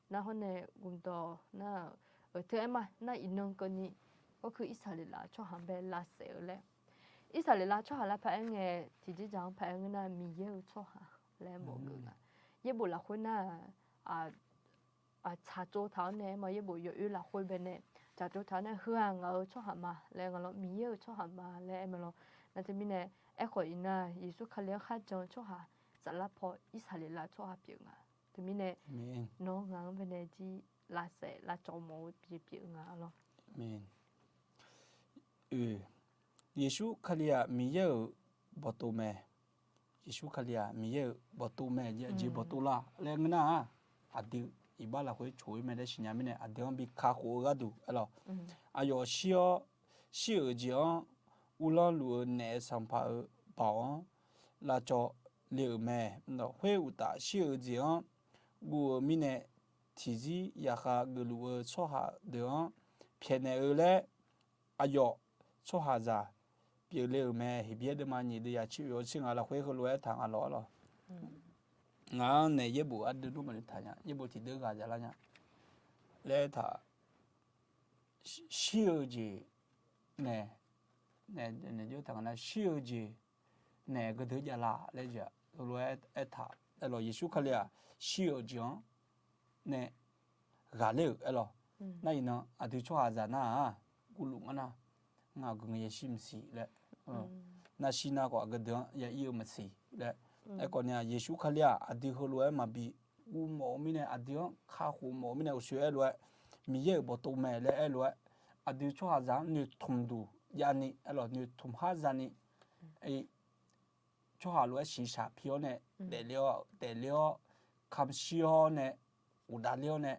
nar hawr nae gmqdawq nar-euq teu aer ma nar iqnan keuvni, gawrkeuv Irsaqleqlav tsawrhaq-anr bae lavsaef-eu laer, Irsaqleqlav tsawrhaq laer paraer ngae, tiqjeqjaq-anr paraer ngeur nar Miqyaer-euq tsawrhaq laer mawf geuf nga. Yaerbof lafkhoer nar-aq, tsaqtsov taq-awr nae aer ma, yaerbof yawoer lafkhoer bae nae tsaqtsov taq-awr nae heu-aq ngaq-euq tsawrhaq ma laer nga lawr, Miqyaer-euq tsawrhaq ma laer aer ma lawr. Nar teumirnae aerkhawf iqnan Yeqsur Kali-anr kharjan-eu tsawrhaq saflar paw Irsaqleqlav tsawrhaq pyeuf nga. Teumirnae nawr ngaq-anr bae nae jir lavsaef lavcawv mawf-eu jeq pyeuf nga lawr. Yeqsur Kali-aq Miqyaer-euq bawqtov mae. Yeqsur Kali-aq Miqyaer-euq bawqtov mae, aqjeq bawqtov la laer ngeur nar-aq, aqdui iqbax lafkhoer coq-ir mae laer siqnya mirnae, aqdui-anr bi kakhof-eu gharduq aerlawq. Aqyawf shir-awr, shir-euq jeq-anr uvlanr luf-eu naef sanqpaq-euq baoq-anr lavcawv le-euq mae. Khoer uqtaf, shir-euq jeq-anr guv-eu mirnae tiqzir yaqkhav geufluf-eu tsawrhaq deuq-anr pyaeqnaeq-eu laer, aqyawf tsawrhaqzaq pyeufle-euq mae. Heqbyaer deuvma nyiq deuv yaqtser oe-awr tser ngaq lafkhoer heulof-aer aertaq nga lawr lawq. Ngaq-anr naeq yaerbof ardeuv dur maqnoeq taq nya, yaerbof tiqdeuv ghaq dzaqlar nya laer aertaq. Shir-eu jeq nae, nae, nae jawr taq nga nar, shir-eu jeq nae gardeuv javlar laer jeq-aq, heulof-aer aertaq aerlawq. Yeqsur Kali-aq, shir-euq jeq-anr nae ghaqler-euq aerlawq. Nar iqnan aqdui tsawrhaqzaq nar-aq, guvluf ngar nar, ngaq-euq guiqlanq yashir maqsiq laer, narshir nar khawf aqgeu deuq-anr ya ir-eu maqsiq laer. Aerkhawf ni-aq, Yeqsur Kali-aq aqdui heulof-aer maqbi guvmawf-eu mirnae, aqdui-anr kakhof mawf-eu mirnae, uqshoe aerlof-aer, Miqyaer-euq bawqtov mae laer aerlof-aer, aqdui tsawrhaqzaq-anr noeqtmq duq javni aerlawq, noeqtmq har zani tsawrhaq lof-aer shiqshaq pi-awr nae, daefle-awr, daefle-awr, kamq shir-awr nae, uqdav ler-awr nae,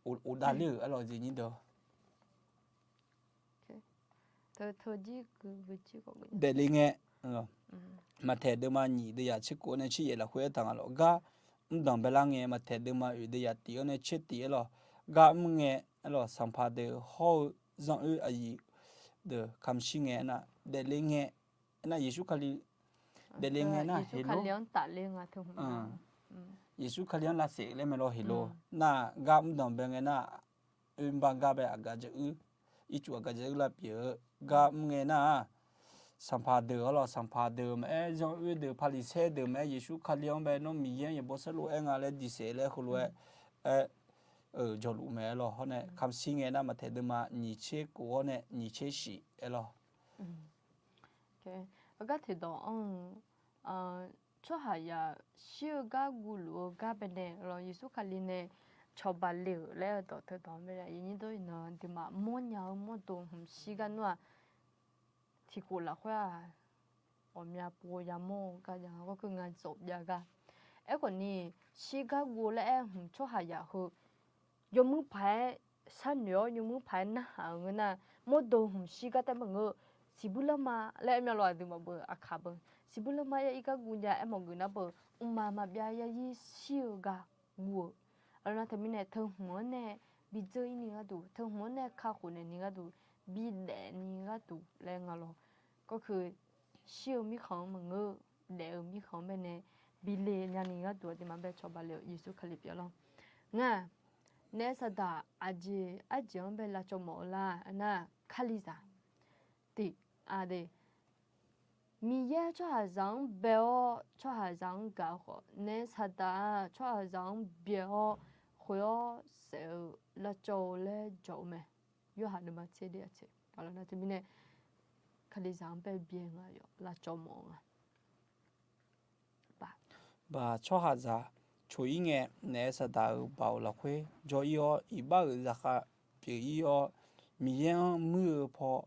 uqdav ler-euq aerlawq, zifnyir deuq daefle ngae, Maqtaeq deuvma nyiq deuv yaq tser kof-awr nae tser yaef lafkhoer aertaq nga lawq. Gar mrdanq baelar ngae, Maqtaeq deuvma oeq deuv yaq tif-awr nae tser tif aerlawq. Gar mr ngae aerlawq, sanqpaq deuq hawr-eu zanr oer aqyuif deuq kamq shir ngae aernar, daefle ngae aernar, Yeqsur Kali daefle ngae nar, Yeqsur Kali-anr lavsaef laer mae lawr heq lor. Nar-aq, gar mrdanq bae ngae nar, oerbar gar bae aqgaf dzaeq uir, ircuf aqgaf dzaeq uir lavpyeuf-eu gar mr ngae nar-aq, sanqpaq deuq aerlawq, sanqpaq deuq maqaer, zanr oer deuq, Paqliqsaer deuq maqaer, Yeqsur Kali-anr bae nawr Miqyaer-anr yaeqbawq saerlu aer nga laer diqsaef laer heulof-aer aer-eu jawrluf mae aerlawq. Hawr nae kamq shir ngae nar, Maqtaeq deuvma nyiq tser kof-awr nae nyiq tser shif aerlawq. Gar teqdawq anr-eu tsawrhaqzaq shir-eu gar guvluf-eu gar baenae lawq, Yeqsur Kali nae cawba le-euq laer-eu dawq teudawq-anr bae-a, iqnyir dawr iqnan aqduimaf mawrnya-eu mawrdo hmq shir gar nar-aq, tiqkhof lafkhoer-aq, ghawqmya pov yamawr-eu gar jav-a, gharkeuv nga dzawf jav gar. Aerkhawf ni, shir gar guv laer aer hmq tsawrhaqzaq heu yawmuir paq-aer sharnoeq-awr, yawmuir paq-aer narhaq-euq ngeur nar, mawrdo hmq shir gar taef maqngeur, siqbuir lanrma laer aer mya lawq, aqduimaf beu aqkaq beu, siqbuir lanrma ya ir gar guv jav aer mawf geuf nar beu, mqmaq maqbyav ya ir shir-eu gar guv-eu. Aqlawq nar teumirnae teu hmq-anr nae bidzeur ir ni gharduq, teu hmq-anr nae kakhof naeq ni gharduq, bidaef ni gharduq laer nga lawq. Gharkeuv shir-eu mirkhanq-anr maqngeur, daef-eu mirkhanq-anr baenae bile nyani gharduq aqduimaf bae cawba le-euq Yeqsur Kali pyeuf lawr. Ngar, naef saqdaq aqjeq arjeq-anr bae lavcawv mawf-eu lar nar, Kalizaq tiq aqde, Miqyaer tsawrhaqzaq-anr bae-awr tsawrhaqzaq-anr gaq-eu khawf, naef saqdaq-aq tsawrhaqzaq-anr byae-awr khoeq-awr saef-eu lavcawv-eu laer jawr-eu mae. Yorhaq deuvma tser deuv-aq tser, aqlawq nar teumirnae Kalizaq-anr bae byae nga yawf lavcawv mawf-eu nga. Baq tsawrhaqzaq coq-ir ngae, naef saqdaq-euq baoq lafkhoer jawr-ir-awr, iqbax-euq zaqkhav pyeuf-ir-awr, Miqyaer-anr muir-eu paw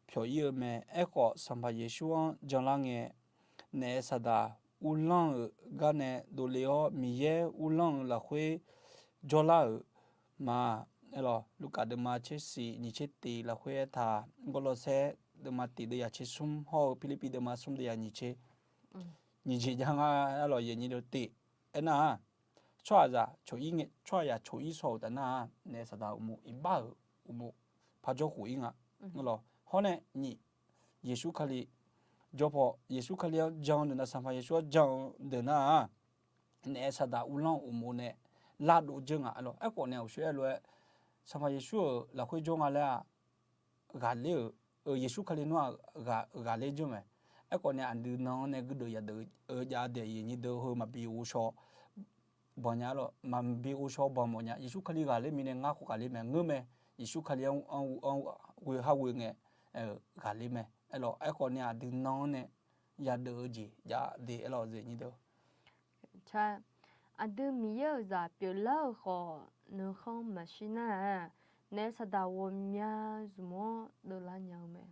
pyawq-ir-eu mae. Aerkhawf, Sanqpaq Yeqsur-anr janlar ngae, naef saqdaq uvlanr-euq gar nae dovle-awr, Miqyaer uvlanr-eu lafkhoer jawrlar-euq ma. Aerlawq, Lurkaf deuvma tser siq nyiq tser tiq lafkhoer aertaq, Gawrlawrsaer deuvma tiq deuv yaq tser smr hawr-eu Pirlirpiv deuvma smr deuv yaq nyiq tser nyiq jeq ja nga. Aerlawq, yaeqnyi deuv tiq aernar-aq, tsawrhaqzaq coq-ir ngae, tsawrhaqzaq coq-ir shaw-euq taf nar-aq, naef saqdaq uqmov iqbax-euq uqmov par jawr khof-ir nga. Aerlawq, hawr nae nyiq, Yeqsur Kali jawr paw, Yeqsur Kali-anr jan-eu deuq nar, Sanqpaq Yeqsur-anr jan-eu deuq nar-aq, naef saqdaq uvlanr-eu uqmov nae lavdov dzeur nga. Aerlawq, aerkhawf nae uqshoe aerlof-aer, Sanqpaq Yeqsur-euq lafkhoer jawr nga laer-aq, ghaqler-euq, Yeqsur Kali nar-aq ghaqler dzeur mae. Aerkhawf nae aqdui nan-anr nae guirdeuv yadeuq-eu jav daeq yaeqnyi deuv heu maqbi ghovshaw banq nya lawq. Maqbi ghovshaw banq mawf nya. Yeqsur Kali ghaqler mirnae ngar khawf ghaqler mae, ngeur mae. Yeqsur Kali-anr ghoe har ghoe ngae ghaqler mae. Aerlawq, aerkhawf nae aqdui nan-anr nae yadeuq-eu jeq jav daeq aerlawq, yaeqnyi deuq Aqdui Miqyaer-euq zaq pyeuflar-euq khawf, nuikhanr maqshir nar-aq, naef saqdaq ghawqmya zmq-anr deuvlar nya-eu mae.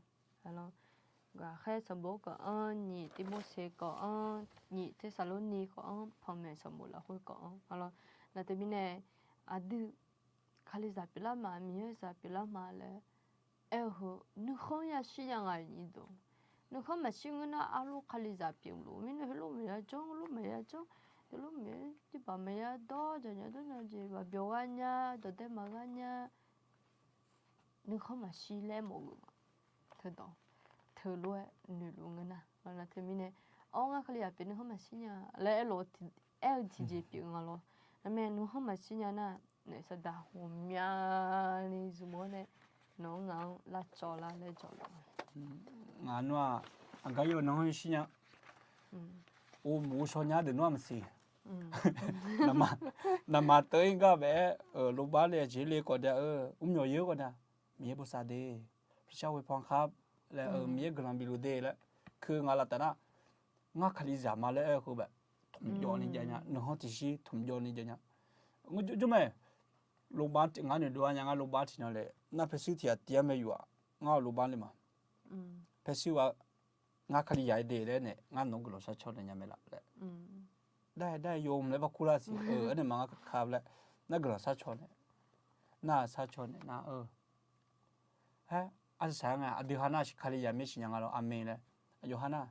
Ghaqkhaer sanqbof kawv-anr, nyiq Tirmorseq kawv-anr, nyiq Tersaqlorni kawv-anr, panmaeq sanqbof lafkhoer kawv-anr, Nar teumirnae aqdui Kalizaq pyeuflar ma, Miqyaer zaq pyeuflar ma laer aer-eu heu nuikhanr yashir nya nga nyiq deuq. Nuikhanr maqshir ngeur nar arlof Kalizaq pyeufluf mirnae heulof maqya janr, heulof maqya janr, heulof maqya tiqbaq maqya dawr, jaqnya dawrnya jeq baq byawq gha nya, dawqdae maqgha nya. Nuikhanr maqshir laer mawf-eu ma. Teulof-aer noeqluf ngeur nar, nar teumirnae, awr ngar Kalizaq pyeuf nuikhanr maqshir nya laer aer-eu tiqjeq pyeuf nga lawr. Narmae nuikhanr maqshir nya nar, naef saqdaq ghawqmyani zmq-awr nae nawq-anr ngaq-anr lavcawv lar laer jawrluf. Ngaq nmr-aq, aqgar yaw nan-anr shir nya. Or mq or shaw nya deuq nmr-aq maqsiq. Naqmaq teu-ir gar bae-aer, lorbar le aqjeq le khawf dae-eu, mrmyawq yeur khawf nar, Miqyaer bosav de, พระเจ้าอวยพรครับ laer, Miqyaer guiqlanq bifluf de laer, keu nga laf taf nar, ngar Kalizaq ma laer aer-eu heu bae, tmqjawv ni jav nya, nuikhanr tiqshir tmqjawv ni jav nya. Jawrmae, lorbar ngar noeqdov-a nya ngar lorbar tiqnan le, nar paershuir tiq ghaq tiv-aer mae yuf-aq, ngar-euq lorbar le ma. Paershuir-aq, ngar Kalizaq-aer de laer nae ngar nawq-anr guiqlanq sharcaw naeq nya mae laf laer. Dar-aer dar-aer yawmuiq laer bar kur lar siq-eu aer nae ma ngar ka laer, nar guiqlanq sharcaw nae, nar-aq sharcaw nae nar-eu Haer, arsaq saq-aer nga, aqdui ha nar Kalizaq mir siqnya nga lawr, aqmeq laer. Aqyawf ha nar,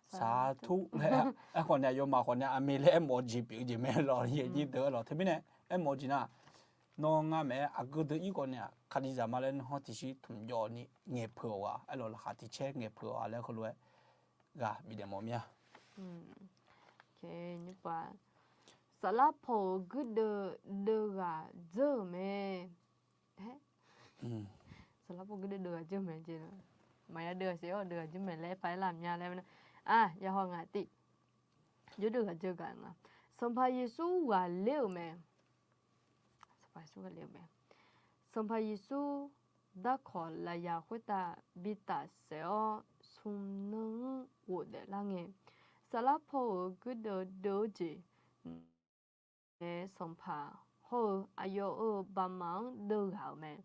saqtur laer, aerkhawf nae aqyawfmaf khawf nae aqmeq laer aermawf-eu jeq pyeuf-eu jeq mae lawr, aqnyir deuq-aer lawr. Teumirnae aermawf-eu jeq nar, nawr ngar maeq-aer aqgeu deuq-ir khawf nae-aq, Kalizaq ma laer nuikhanr tiqshir tmqjawv ni ngaeqpeuq-awq ghaq, aer lawq, laqkhaq tiq caer ngaeqpeuq-awq ghaq laer heulof-aer ghaq bifnaeq mawf mir-a. Saflar paw-euq guirdeuv deuv ghaq dzeur-euq mae. Saflar paw guirdeuv deuv ghaq dzeur mae jeq, maqya deuv ghaq siq-awr deuv ghaq dzeur mae laer paq-aer lar mya laer nar, yahaw nga tiv, yawdeuv ghaq dzeur gaq nga. Sanqpaq Yeqsur ghaqler-euq mae. Sanqpaq Yeqsur ghaqler-euq mae. Sanqpaq Yeqsur darkawq lafyaq khoertav bi tafsaef-awr, smq nan-anr ghofdaef lar ngae, saflar paw-euq guirdeuv deuv-eu jeq naeq-aer sanqpaq hawr-eu aqyawf-euq baqmaf-anr deuv ghaq-euq mae.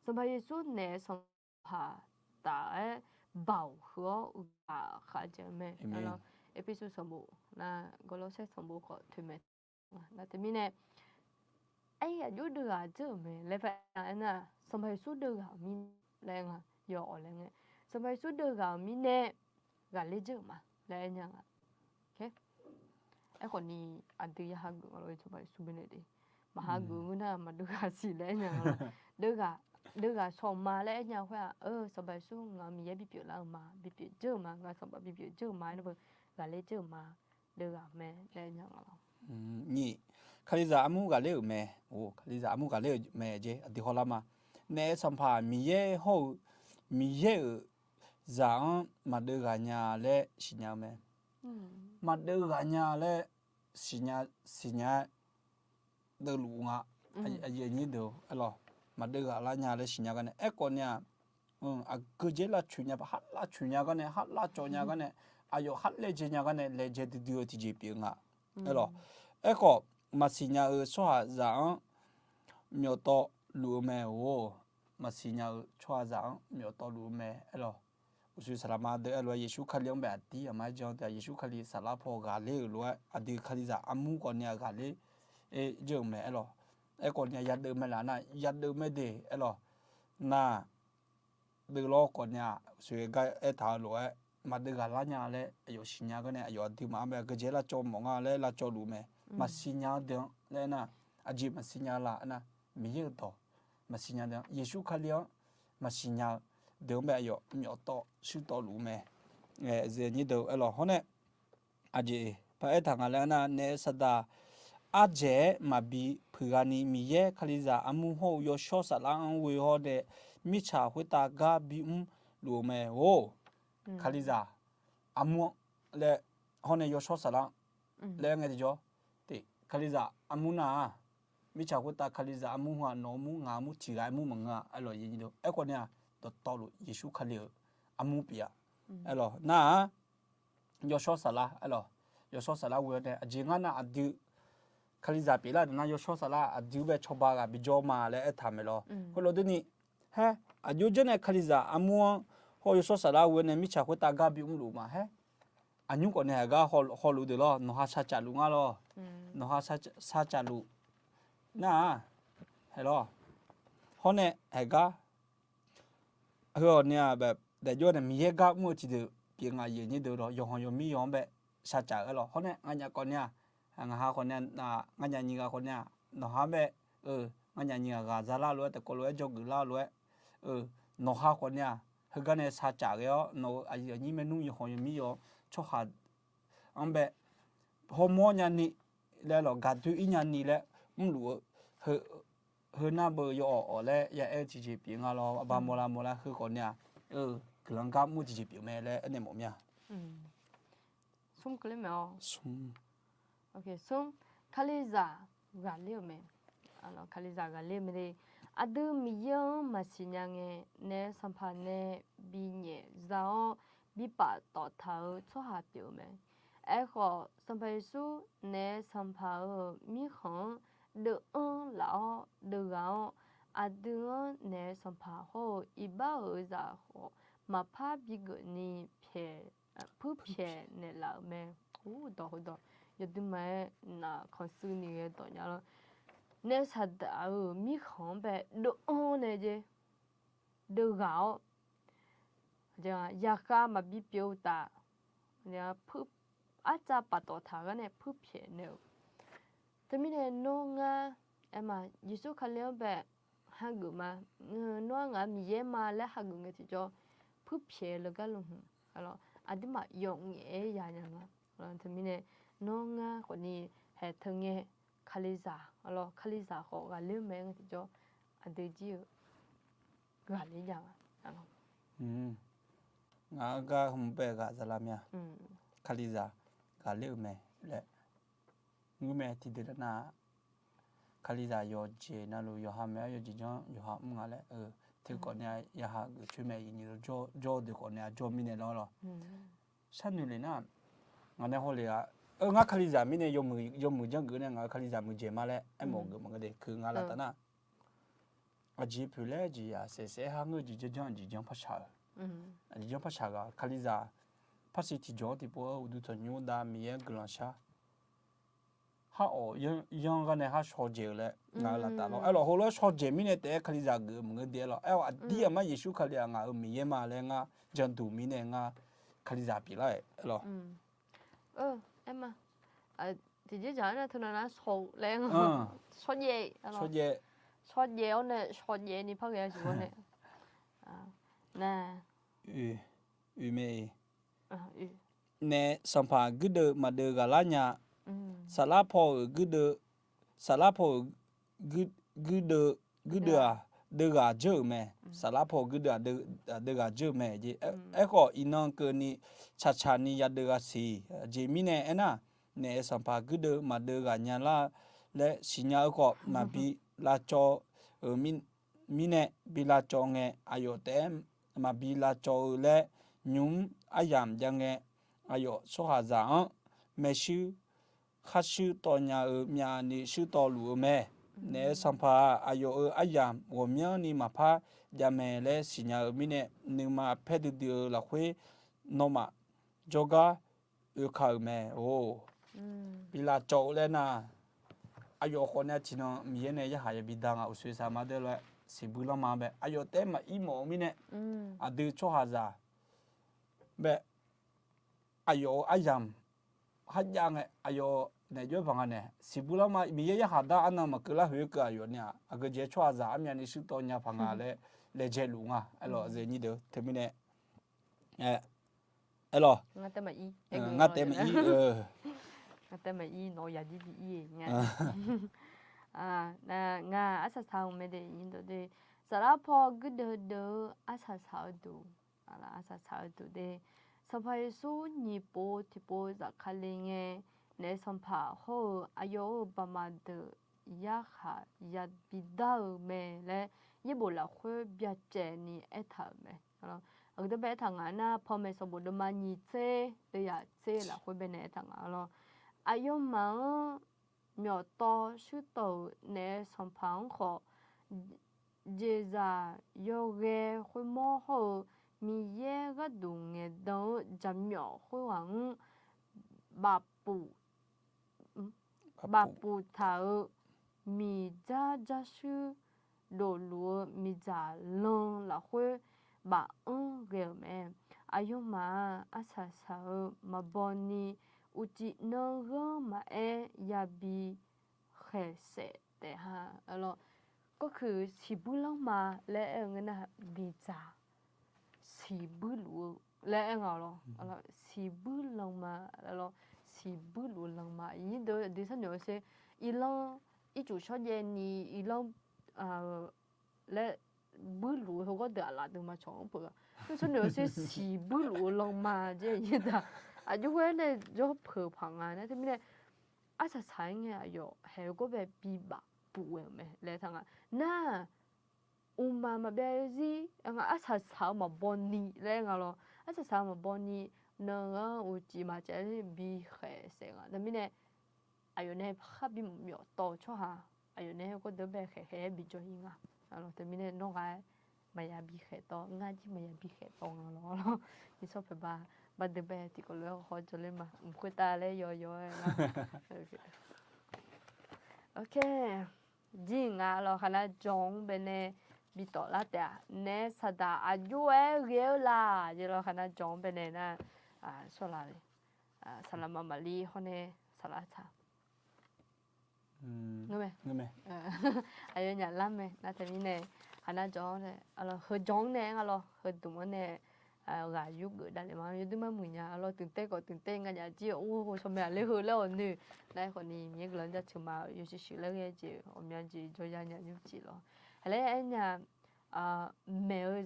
Sanqpaq Yeqsur naeq-aer sanqpaq taf-aer baoq heu-awr ghaq khav jaeq-eu mae. Erpersu sanqbof nar, Gawrlawrsaer sanqbof khawf toeqmaeq nar teumirnae, aer aqjox deuv ghaq dzeur-euq mae laer paq-aer nar, Sanqpaq Yeqsur deuv ghaq-euq mirnae laer nga, yawawq laer ngae, Sanqpaq Yeqsur deuv ghaq-euq mirnae ghaqler dzeur-euq ma laer aer nya nga. Aerkhawf ni aqdui ya hageuf nga lawr, Sanqpaq Yeqsur beunae de, maq hageuf ngeur nar maqdeuv ghaq siq laer aer nya nga lawr. Deuv ghaq, deuv ghaq shawq ma laer aer nya khoer-aq, Sanqpaq Yeqsur ngaq-euq Miqyaer bipyeuf lar-eu ma, bipyeuf dzeur-euq ma, ngaq sanqpaq bipyeuf dzeur-euq ma, nar beu ghaqler dzeur-euq ma, deuv ghaq mae laer aer nya nga lawr. Nyiq, Kalizaq armur ghaqler-euq mae. Kalizaq armur ghaqler-euq mae jeq aqdui hawlar ma. Naef-aer sanqpaq Miqyaer hawr-eu, Miqyaer-euq zaq-anr maqdeuv ghaq nya laer siqnya-eu mae. Maqdeuv ghaq nya laer siqnya, siqnya-aer deuvluf nga. Aqyuif aqnyir deuq-or, aerlawq, maqdeuv ghaq lar nya laer siqnya gar nae, aerkhawf nae-aq, aqgeujeq lavcoeq nya, har lavcoeq nya gar nae, har lavcawv nya gar nae, aqyawf har laejae nya gar nae laejae duidui-eu tiqjeq pyeuf nga. Aerlawq, aerkhawf, maqsiqnya-eu tsawrhaqzaq-anr myawf tawv luf-eu mae-or. Maqsiqnya-eu tsawrhaqzaq-anr myawf tawv luf-eu mae. Aerlawq, uqshoe saqlaqma deuq aerlof-aer Yeqsur Kali-anr bae aqdir aqmar-aer jan taef-a. Yeqsur Kali saflar paw ghaqler-euq lof-aer aqdui Kalizaq armur khawf ni-aq ghaqler-aer dzeur-euq mae. Aerlawq, aerkhawf ni-aq yadeuv mae laf nar, yadeuv mae de. Aerlawq, nar deuv lawr khawf ni-aq, uqshoe gar aertaq-eu lof-aer maqdeuv ghaq lar nya laer aqyawf siqnya gar nae, aqyawf aqduimaf-anr bae aqgeujeq lavcawv mawf nga laer lavcawv luf mae. Maqsiqnya-eu deuq-anr laer nar, aqjeq maqsiqnya laf nar, Miqyaer-euq dawq maqsiqnya deuq-anr, Yeqsur Kali-anr maqsiqnya-eu deuq-anr bae aqyawf myawf tawv shuir tawv luf-eu mae. Aqyuif aqnyir deuq aerlawq, hawr nae aqjeq par aertaq nga laer nar, naef saqdaq ardzaeq-aer maqbi puiq ghaq ni Miqyaer Kalizaq armur hawr-eu yawshawr saflar-anr ghoe hawr nae mirtsaq khoertav gar bimr luf-eu mae-or. Kalizaq armur-anr laer hawr nae yawshawr saflar-anr laer ngae tiqjawr, Kalizaq armur nar-aq, mirtsaq khoertav Kalizaq armur heu-aq, nawq-eu mur, ngaq-eu mur, tiq ghaq-aer mur maqngeur-a. Aerlawq, dawqtawvluf Yeqsur Kali-euq armur pyeuf-a. Aerlawq, nar-aq, yawshawr saflar, aerlawq, yawshawr saflar ghoe-awr nae aqjeq ngar nar aqdui Kalizaq pyeuflar deuq nar yawshawr saflar aqdui-anr bae cawba ghaq bijawr ma laer aertaq maeq lawr. Khoerlof durni, haer, aqjox janr nae Kalizaq armur-anr hawr yawshawr saflar ghoe-awr nae mirtsaq khoertav gar bimr luf ma haer. Aqnymr khawf nae aqgar hawluf deuq lawr, nawqha sharcaf luf ngar lawr. Nawqha sharcaf luf nar-aq, haeq lawr. Hawr nae haeq gar, heu-awq ni-aq, daefjawr nae Miqyaer gar mr-eu tiqdeuq pyeuf nga, aqyuif aqnyir deuq lawr, yawqhanq yawqmir yaw-anr bae shar caf-eu aer lawr. Hawr nae nganyaf khawf ni-aq, nganyaf nyiq ghaq khawf ni-aq, nawqha bae, eu, nganyaf nyiq ghaq ghaq za lar lof-aer, taef kawv lof-aer, jawrgeuf lar lof-aer, eu, nawqha khawf ni-aq, heugar nae shar caf ghae-awr, nawq-euq aqyuif aqnyir maernmr yawqhanq yawqmir yaw-anr tsawrhaq-anr bae hawmawr nyani laer lawq, gaqdoer-ir nyani laer mrluf-eu, heu nar beu yaw-awq awq laer ya aer-eu tiqjeq pyeuf nga lawr. Aqba mawrlar mawrlar heu khawf ni-aq, eu, guiqlanq gar mr-eu tiqjeq pyeuf mae laer aernaeq mawf mir-a. Smr keuvler mae-awr. Smr. Kalizaq ghaqler-euq mae. Kalizaq ghaqler-eu mae de. Aqdui Miqyaer-anr maqsiq nya ngae, naef sanqpaq nae binyaef za-awr, bipaf tawf taq-eu tsawrhaq pyeuf-eu mae. Aerkhawf, Sanqpaq Yeqsur naef sanqpaq-euq mirkhanq-anr deuv-anr laf-awr deuv ghaq-awr, aqdui-anr naef sanqpaq hawr-eu iqbax-euq zaq khawf maqpar bigeuf ni pyaeq puirpyaeq naeqlaf-euq mae. Ur, dawq heudawq yawduimaf-aer naf khanqsuini ghae dawq nya lawr. Naef saqdaq-euq mirkhanq-anr bae deuv-anr nae jeq, deuv ghaq-awr, yaqkhav maqbi pyeuf-eu uqtaf, arcav paftawf taq-eu gar nae puirpyaeq naeq-eu. Teumirnae nawr ngar, aer ma, Yeqsur Kali-anr bae hageuf ma, nawr ngar ngaq-euq Miqyaer ma laer hageuf ngae tiqjawr, puirpyaeq le gar lmq, aqduimaf yawf ngaef-aer ya nya nga. Teumirnae nawr ngar khawfni haeq teu ngae, Kalizaq, Kalizaq khawf ghaqler-eu mae ngae tiqjawr, aqdui jir-eu ghaqler jav-a. Ngaq-euq gar hmq bae ghaq za lar mir-a. Kalizaq ghaqler-eu mae laer ngeur mae. Tiqdeuq nar-aq, Kalizaq yawqjeq navluf yawqha maeq-aer yawqjeq janr yawqha mr nga laer, eu, teu khawf ni-a, yawqha geuf coer mae. Iqnyir jawr-eu deuq khawf ni-a jawr mirnae lawr lawr. Sharnoeq le nar, ngaq nae hawle-a, eu, ngar Kalizaq mirnae yawmuiq janr geuf nae ngaq-euq Kalizaq muiqdzaeq ma laer aermawf geuf maqngeur de. Keuq ngaq laf taf nar, aqjeq poeq laer jeq yaq saef saef-aer har ngeur jeq janr janr aqjeq janr par shaq-eu. Aqjeq janr par shaq ghaq Kalizaq par siq tiqjawq-anr tiqpov-eu uqduq tanqnymr dav Miqyaer-anr guiqlanq shar. Har awq yanr gar nae har shaw dzaeq-eu laer ngaq-euq laf taf lawr. Aerlawq heulof-aer shaw dzaeq mirnae taef-aer Kalizaq geuf-eu maqngeur de aerlawq. Aer-awq aqdir aqmar Yeqsur Kali-aq ngaq-euq Miqyaer ma laer ngar janduq mirnae ngar Kalizaq pyeuflar-aer aerlawq. Aer ma, tiqjeq dzaq-aer nar teunav nar shaw laer, shaw dzaeq, shaw dzaeq-awr nae shaw dzaeq ni par ghae-a siq-awr nae. Oe mae. Naef sanqpaq guirdeuv maqdeuv ghaq lar nya. Saflar paw-euq guirdeuv, saflar paw-euq guirdeuv, guirdeuv-aq deuv ghaq dzeur-euq mae. Saflar paw-euq guirdeuv-aq deuv ghaq dzeur-euq mae jeq. Aerkhawf iqnan keuvni tsaqtsaq ni yadeuv gha siq. Aqjeq mirnae aernar, naef sanqpaq guirdeuv maqdeuv ghaq nya lar laer siqnya-eu khawf maqbi lavcawv-euq mirnae bi lavcawv ngae, aqyawf taef-aer maqbi lavcawv-eu laer nymq-mr aryamq jav ngae, aqyawf tsawrhaqzaq-anr maershuir kharshuir tawv nya-eu myavni shuirtawv luf-eu mae. Naef sanqpaq-aq aqyawf-euq aryamq ghawqmyanrni maqpar jav mae laer siqnya-eu mirnae, nuima paer duidui-eu lafkhoer nawmaf jawrgar oekaq-euq mae. Or, bi lavcawv-eu laer nar, aqyawf khawf nae tiqnan Miqyaer nae yarkhaq yabi da nga uqshoe saqma deur lof-aer siqbuir lanrma bae aqyawf taef-aer maqir mawf-eu mirnae, aqdui tsawrhaqzaq bae aqyawf-euq aryamq kharjav ngae, aqyawf naef jawr-aer paq nga nae siqbuir lanrma Miqyaer yarkhaq dar arnan maqkeuv lar hoeq-aer keuv aqyawf ni-aq, aqgeujeq tsawrhaqzaq armyavni shuirtawv nya paq nga laer laejae luf nga. Aerlawq, zeu nyir deuq teumirnae, aerlawq, ngar taef maqir, ngar taef maqir nawq-eu yaqjir bi ir-e nga. Ngar arsaq saq-eu mae de, saflar paw guirdeuv deuv-eu arsaq saq-eu duq, arsaq saq-eu duq de, Sanqpaq Yeqsur nyiq pov tiqpov zafkale ngae, naef sanqpaq hawr-eu aqyawf-euq baqmaf deuq yarkhaq yabi dar-eu mae laer, yaerbof lafkhoer byacaevni aertaq-euq mae. Aqgeu deuq bae aertaq ngaq nar, panmaeq sanqbof deuvma nyiq tser deuv yaq tser lafkhoer baenae aertaq ngaq lawr. Aqyawfmaf-anr myawftawv shuirtawv-euq naef sanqpaq-anr khawf, jeqzaq yawghae khoermawr hawr-eu Miqyaer gharduq ngaeqdan-eu jaqmyawf khoerghaq-anr bafpuf, bafpuf taq-eu miqdzar dzarshuir dofluf-eu miqdzaq lan lafkhoer baf-anr ghae-euq mae. Aqyawfmaf-aq, arsaq saq-euq maqbaw ni uqcif nan ghanr maqaer yabi khaeqsaef taef-a. Gawrkuiq siqbuir lanrma laer aer-eu ngeur nar, miqdzaq siqbuir luf-eu laer aer nga lawr. Siqbuir lanrma, siqbuir luf-eu lanrma, aqnyir deuq aqdui sharnoeq-eu sher, irlanr ircuf shawrjaev ni irlanr laer buirluf-eu heughawr deuq aqlaf deuq maqcawq-anr peuq-a. Sharnoeq-eu sher siqbuir luf-eu lanrma jeq aqnyir deuq aqjox ghae nae jawr peuq paq nga nar. Teumirnae arsaq saq-aer ngae aqyawf haeq-eu gawr bae bibaf puf ghae-euq mae laer taq nga. Nar, uqmaq maqbyav zir-a nga, arsaq saq-eu maqbaw ni laer nga lawr. Arsaq saq-eu maqbaw ni, nan-anr uqcif maqcaev bikhaeq saef nga. Teumirnae aqyawf nae khar bimawf myawf tawv-eu tsawrhaq, aqyawf nae gawrdeuq bae khaeq khaeq-aer bijawr-ir nga. Teumirnae nawr ghaq-aer maqya bikhaeq tawv, ngar jir maqya bikhaeq tawv nga lawr. Nishawr paeq ba, bardeuq bae tiqkawv lof-aer hawkhawr jawrler ma, mq khoertav laer yawyaw-aer nga. Ok. Jir nga lawr, khaqnav jawq-anr baenae bi tawflar taef-a. Naef saqdaq aqjox-aer ghae-eu laf jeq lawr, khaqnav jawq-anr baenae nar, sawrlaf le. Saqlaqma maqlir hawr nae saqlar taq. Aqyawfnyaf lar mae nar. Teumirnae khaqnav jawq-anr, heujawq-anr nae nga lawr, heudmq-anr nae ghaq yurgeuf davle ma. Yawduir mar muiq nya lawr, tmqtaer khawf tmqtaer nga nya jir-eu, or, shawqmaeq aqler heu laer-awq noeq. Nar-aer khawfni Miqyaer guiqlanq jaceuq ma, yawshuif shuif laer ghae jeq ghawqmya jeq jawrya nya nymrcif lawr. Haq laer aernya, maeq-eu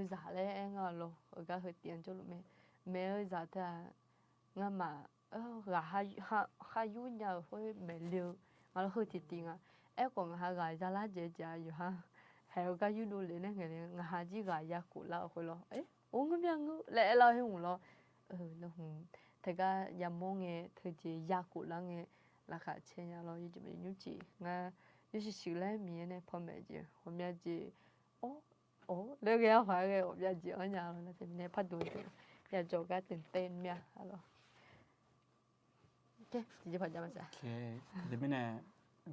zaq laer aer nga lawr, heugar heu tiv-anr jawrluf mae. Maeq-eu zaq teu-aq, ngamaf ghaq khar yur nya-euq khoer maeqle-eu nga lawr, heu tiqtiv nga. Aerkhawf ngaq ha ghaq yalar dzaeq dzaeq-a yawqha haeq-eu gar yurdov le nae ngaeq le, ngaq ha jir ghaq yakof lar-euq khoer lawr. Or, ngeur mya ngeur laer aerlar-eu her hmq lawr. Nawq-euq teugar yamawr ngae, teujeq yakof lar ngae, laqkhaq cae nya lawr, yawjeq nymrcif ngar yawshuif shuif laer Miqyaer nae panmaeq jeq ghawqmya jeq, or, or laer ghae-awr paq-aer ghae ghawqmya jeq-anr nya lawr. Nar teumirnae pardmq deuq yajawq gar tmqtaer mya-a lawr. Tiqjeq paq jav ma saq. Teumirnae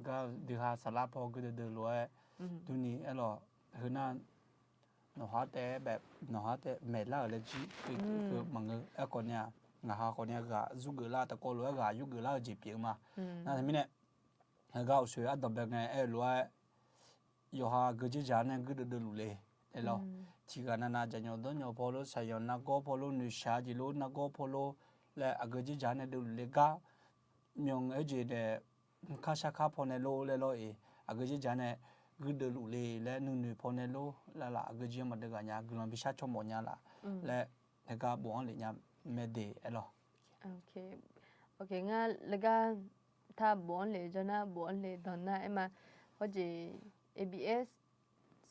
gar dui ha saqlar paw gui deuvdeuv lof-aer durni aer lawq. Heu nar nawq ha taef-aer bae, nawq ha taef maeqlar-euq laer jir maqngeur. Aerkhawf ni-aq, ngaq ha khawf ni-aq ghaq yurgeuf lar, taqkawv lof-aer ghaq yurgeuf lar-eu jeq pyeuf-eu ma. Nar teumirnae heugar uqshoe ardanqbae ngae aer-eu lof-aer yawqha aqgeu dzerdzaq-anr nae guirdeuv deuvluf le laer lawr. Tiqghaq navnav jaqnyawq dawrnyawq paw lor, shaqyanq nargawr paw lor, noeqshaq jeq lor, nargawr paw lor laer aqgeu dzerdzaq-anr nae deuvluf le gar, myanq-eu jeq daef, mrkar sharkar paw nae lor laer lawr-iq, aqgeu dzerdzaq-anr nae guirdeuv luf le laer nuinoeq paw nae lor laf laf, aqgeu jeq-anr maqdeuv ghaq nya, guiqlanq bishar cawmawf nya laf laer, heugar bof-anr lef nya mae de aer lawq. Ngar laer gar taq bof-anr lef jawr nar, bof-anr lef danq nar aer ma. Hawr jeq A B S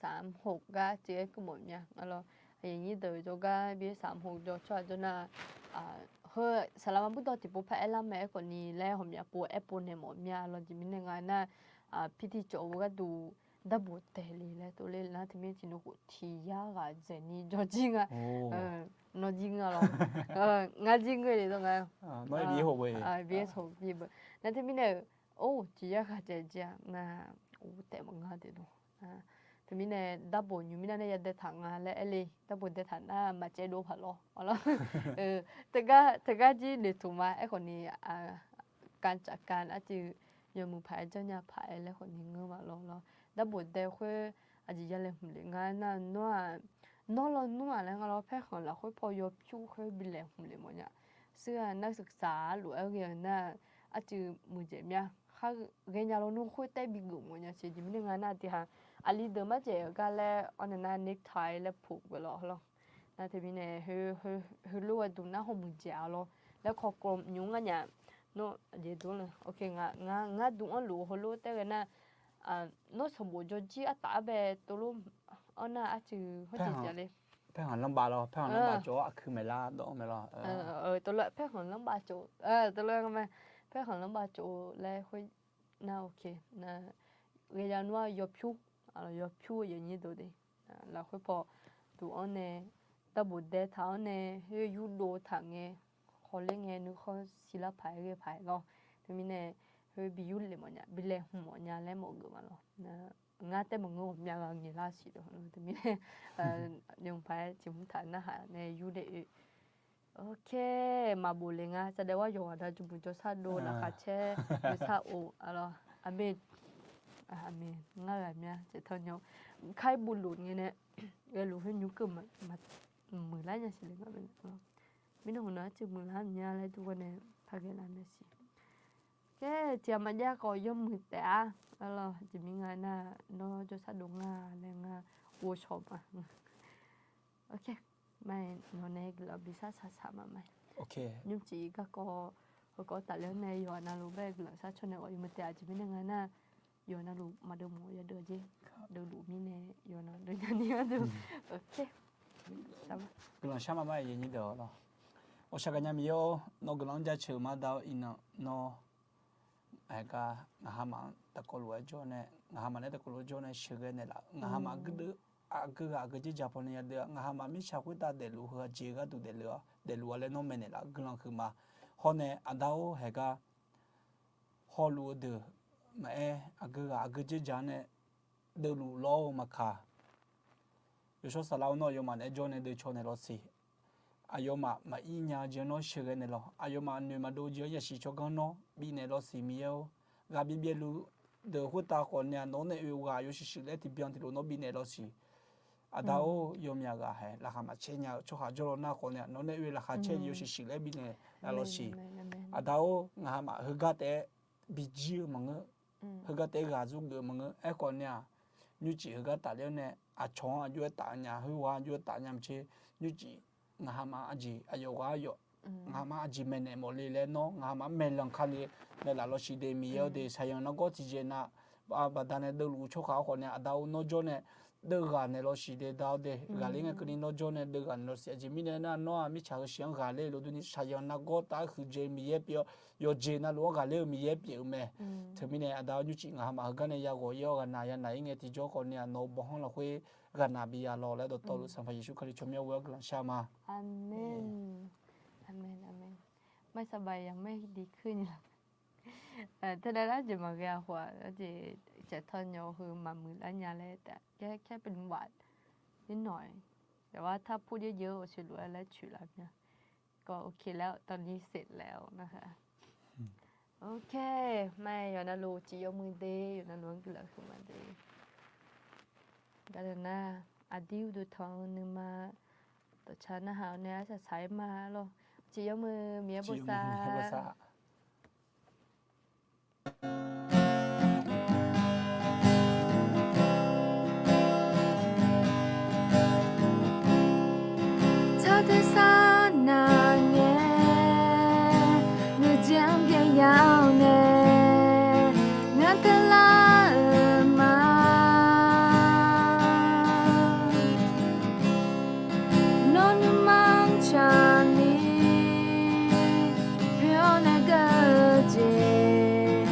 สามหก gar teuv-aer keuv mawf mya lawr. Aqyuif aqnyir deuq jawrgar A B S สามหก jawr tsawrhaq jawr nar, heu saqlaqma burdawv tiqpov par aerlar mae. Aerkhawf ni laer ghawqmya pov aer pov naeq mawf mya lawr. Jeq mirnae nga nar, P T cawv-eu gharduq darbof daeq le laer tov ler nar, teumirnae tiqnov khof tiq yar ghaq dzaeq ni jawr jir nga. Nawr jir nga lawr. Ngar jir ngeur le dawr nga. Nar teumirnae-euq, or, tiq yar ghaq dzaeq jir-a nar, or, taef maqnga deuq dawq. Teumirnae darbof nymq mirnae nae yadae taq nga laer aer le. Darbof dae taq nar maqcaev dov paq lawr. Teugar jir noeqtmq ma. Aerkhawf ni, การจัดการ arcuiv yawmuiq paq-aer janrnya paq-aer laer khawf ni ngeur ma lawr lawr. Darbof dae khoer aqjeq ya laeqhmq lef nga nar, nawr-aq, nawr lawnmr-aq laer nga lawr, paerkhanq lafkhoer paw yawpyur khoer bi laeqhmq lef mawfnya. Shir-aq nar ศึกษา lof-aer ghae-eu nar, arcuiv muiqdzaeq mya. Khar ghaenya lawnmr khoertav bigeuf mawfnya. Siq jeq mirnae nga nar tiqha, aqli deuq marjaeq-eu gar laer awr nae nar necktie laer poq geuf lawr lawr. Nar teumirnae heulof gharduq nar hawmuiq dzaeq-a lawr laer kawkawv nymr ngar nya. Nawr aqjeq dmr le. Ngar dm-anr luf-eu heulof taef ghae nar, nawr sanqbof jawr jir artaf arbae tov lor. Awr nar arcuiv hawr jeq jav le. Paerkhanq lanrbav lawr, paerkhanq lanrbav cawv-awr aqkuir maeqlar dawv-anr mae lawr. Tov lor, paerkhanq lanrbav cawv, tov lor, paerkhanq lanrbav cawv laer khoer nar, ok, nar ghaenya nmr-aq yawpyur, yawpyur-eu aqnyir deuq de. Lafkhoer paw duq-anr nae, darbof dae taq-anr nae, khoer yurdov taq ngae, khawler ngae nuikhanr siqlar paq-aer ghae paq-aer lawr. Teumirnae Khoer bi yurle mawf nya, bi laeqhmq mawf nya laer mawf geuf ma lawr. Ngar taef maqngeur ghawqmya ghaq ngaeqlar siq deuq teumirnae, nymq paq-aer tiq hmq taq narhaq nae yurle oe. Ok, maqbof le nga. Saqdaef war yawqghaq da jmq jawrshar dov laqkhaq caer, nuisar of, aqlawr, aqmeq. Aqmeq. Ngar ghaq mya caev tanr nya, kar-ir bofluf ngae nae, ghaeluf khoer nymr keuv maqmuiqlar nya siq le nga. Mirnae hmq nar arcuiv muiqlar mya laer dur gar nae, par ghae lar mya siq. Kaer tiq ghaq maqjav khawf yawmuiq taef-a. Aqlawr, jeq mir nga nar, nawr jawrshar dov nga laer ngar ghovshaw ma. Ok, ma-iq nawq nae guiqlanq bi shar shaq shaq ma ma. Nymrcif garkawv, hawkawv tafler-anr nae yawqghaq navluf bae guiqlanq shar caw nae ghawf yawmuiq taef-a. Jeq mirnae nga nar, yawqghaq navluf maqdeuv mawf yadeuv-a jeq. Deuv luf mirnae yawqghaq navluf nya ni gharduq. Ok, guiqlanq shar ma ma-iq yawnyir deuq-awr lawr. Ghawqshaq gaqnya Miqyaer-or, nawr guiqlanq-anr jaceuq ma da-awr iqnan nawr Aergar ngaq hamaf-anr taqkawv lof-aer jawr nae, ngaq hamaf nae taqkawv lof-aer jawr nae sheuqghae naeqlaf-eu, ngaq hamaf aqgeu ghaq aqgeu jeq ja pawnae yadeuv-a, ngaq hamaf mirtsaq khoertav daefluf heu-aq jeq gharduq daefluf-a, daefluf-a laer nawr maeqnaeq laf guiqlanq huiqma. Hawr nae aqda-or, haeqgar hawluf-eu deuq maqaer, aqgeu ghaq aqgeu jeq ja nae deuvluf lawr-eu maqkaq, yawshawr saflar-eu nawr aqyawfmaf naeq-aer jawr nae deuvcaw naeq lawq siq. Aqyawfmaf maqir nya-eu jeq-anr nawr sheuqghae naeq lawq. Aqyawfmaf noeq maqdov-eu jeq-anr yasiq tsawrganr nawr bifnaeq lawq siq Miqyaer-or. Ghaq byaev byaevluf deuq khoertav khawf nae-aq, nawq-anr nae oe-eu ghaq yawshuif shuif laer tiqbyan tiqlof nawr bifnaeq lawq siq. Aqda-or, yawmyaq ghaq hae laqkhaq maqcaer nya-eu tsawrhaq jawrlaw nar khawf nae-aq, nawq-anr nae oe laqkhaq caer-eu jeq yawshuif shuif laer bifnaeq laf lawq siq. Aqda-or, ngaq hamaf heugar taef-aer bijir-eu maqngeur. Heugar taef-aer ghaq zurgeuf-eu maqngeur. Aerkhawf nae-aq, nymrcif heugar tafler-awr nae aqcawq-anr aqjox-aer taf nya, heughaq-anr aqjox-aer taf nya maqtser, nymrcif ngaq hamaf aqjeq aqyawf ghaq-aer yawf, ngaq hamaf aqjeq maeqnaeq mawf le laer nawr ngaq hamaf maeqlanq kali naeqlaf lawq siq de. Miqyaer-or de, shaqyanq nargawr tiqjeq nav baqda nae deuvluf-eu tsawrhaq-awr khawf nae, aqda-or, nawr jawr nae deuvghaq naeq lawq siq de. Da-or de, ghaqler ngae keuvni nawr jawr nae deuvghaq naeq lawq siq. Aqjeq mirnae aernar, nawr-aq mirtsaq heu shif-anr ghaqler-eu lof durni, shaqyanq nargawr taf-aer huiqdzaeq Miqyaer pyeuf-awr, yawqjeq navluf-anr ghaqler-eu Miqyaer pyeuf-eu mae. Teumirnae aqda-or, nymrcif ngaq hamaf heugar nae yaghawq-ir-awr ghaqnaq yanaq-ir ngae tiqjawr khawf nae-aq, nawq-eu bawqhanr lafkhoer ghaqnaq bi ya lawq laer dawqtawvluf Sanqpaq Yeqsur Kali tsawrmyanr ghoer-awr guiqlanq shar ma. Aqmeq. Aqmeq, aqmeq. Mai saqbaq yaq maer di kuir ni la. Teunav nar jeq maqghae-a khof-aq, jeq caeqtanq nyawq heu maqmuiq lar nya laer taef. แค่ แค่เป็นหวัดนิดหน่อย แต่ว่าถ้าพูดเยอะๆ เสียงหลุดอะไร เฉยๆ แล้วเนี่ย ก็โอเคแล้ว ตอนนี้เสร็จแล้วนะคะ โอเค mai yawqnavluf ciq yawmuiq de, yawqnavluf-anr guiqlanq huiqma de. Gardeuq nar, aqdir uqduq tanq-eu nuima dawqtsa narhaq-awr nae arsaq saq-aer ma lawr. Ciq yawmuiq Miqyaer bosav. Tsawrhaq sar naq ngae, nuijeq-anr byaev ya-awr nae, ngar teular-euq ma. Nawr nuima-anr tsaqni poeq-awr nae geur-eu jeq,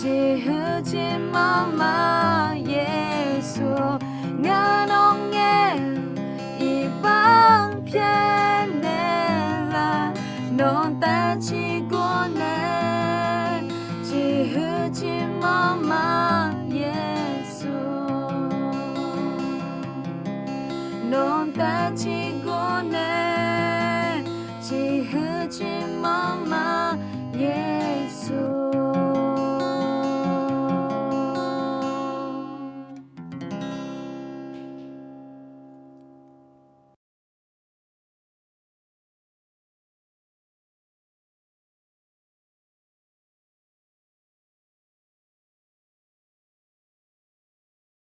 Jeqhuiq jeqmanr ma.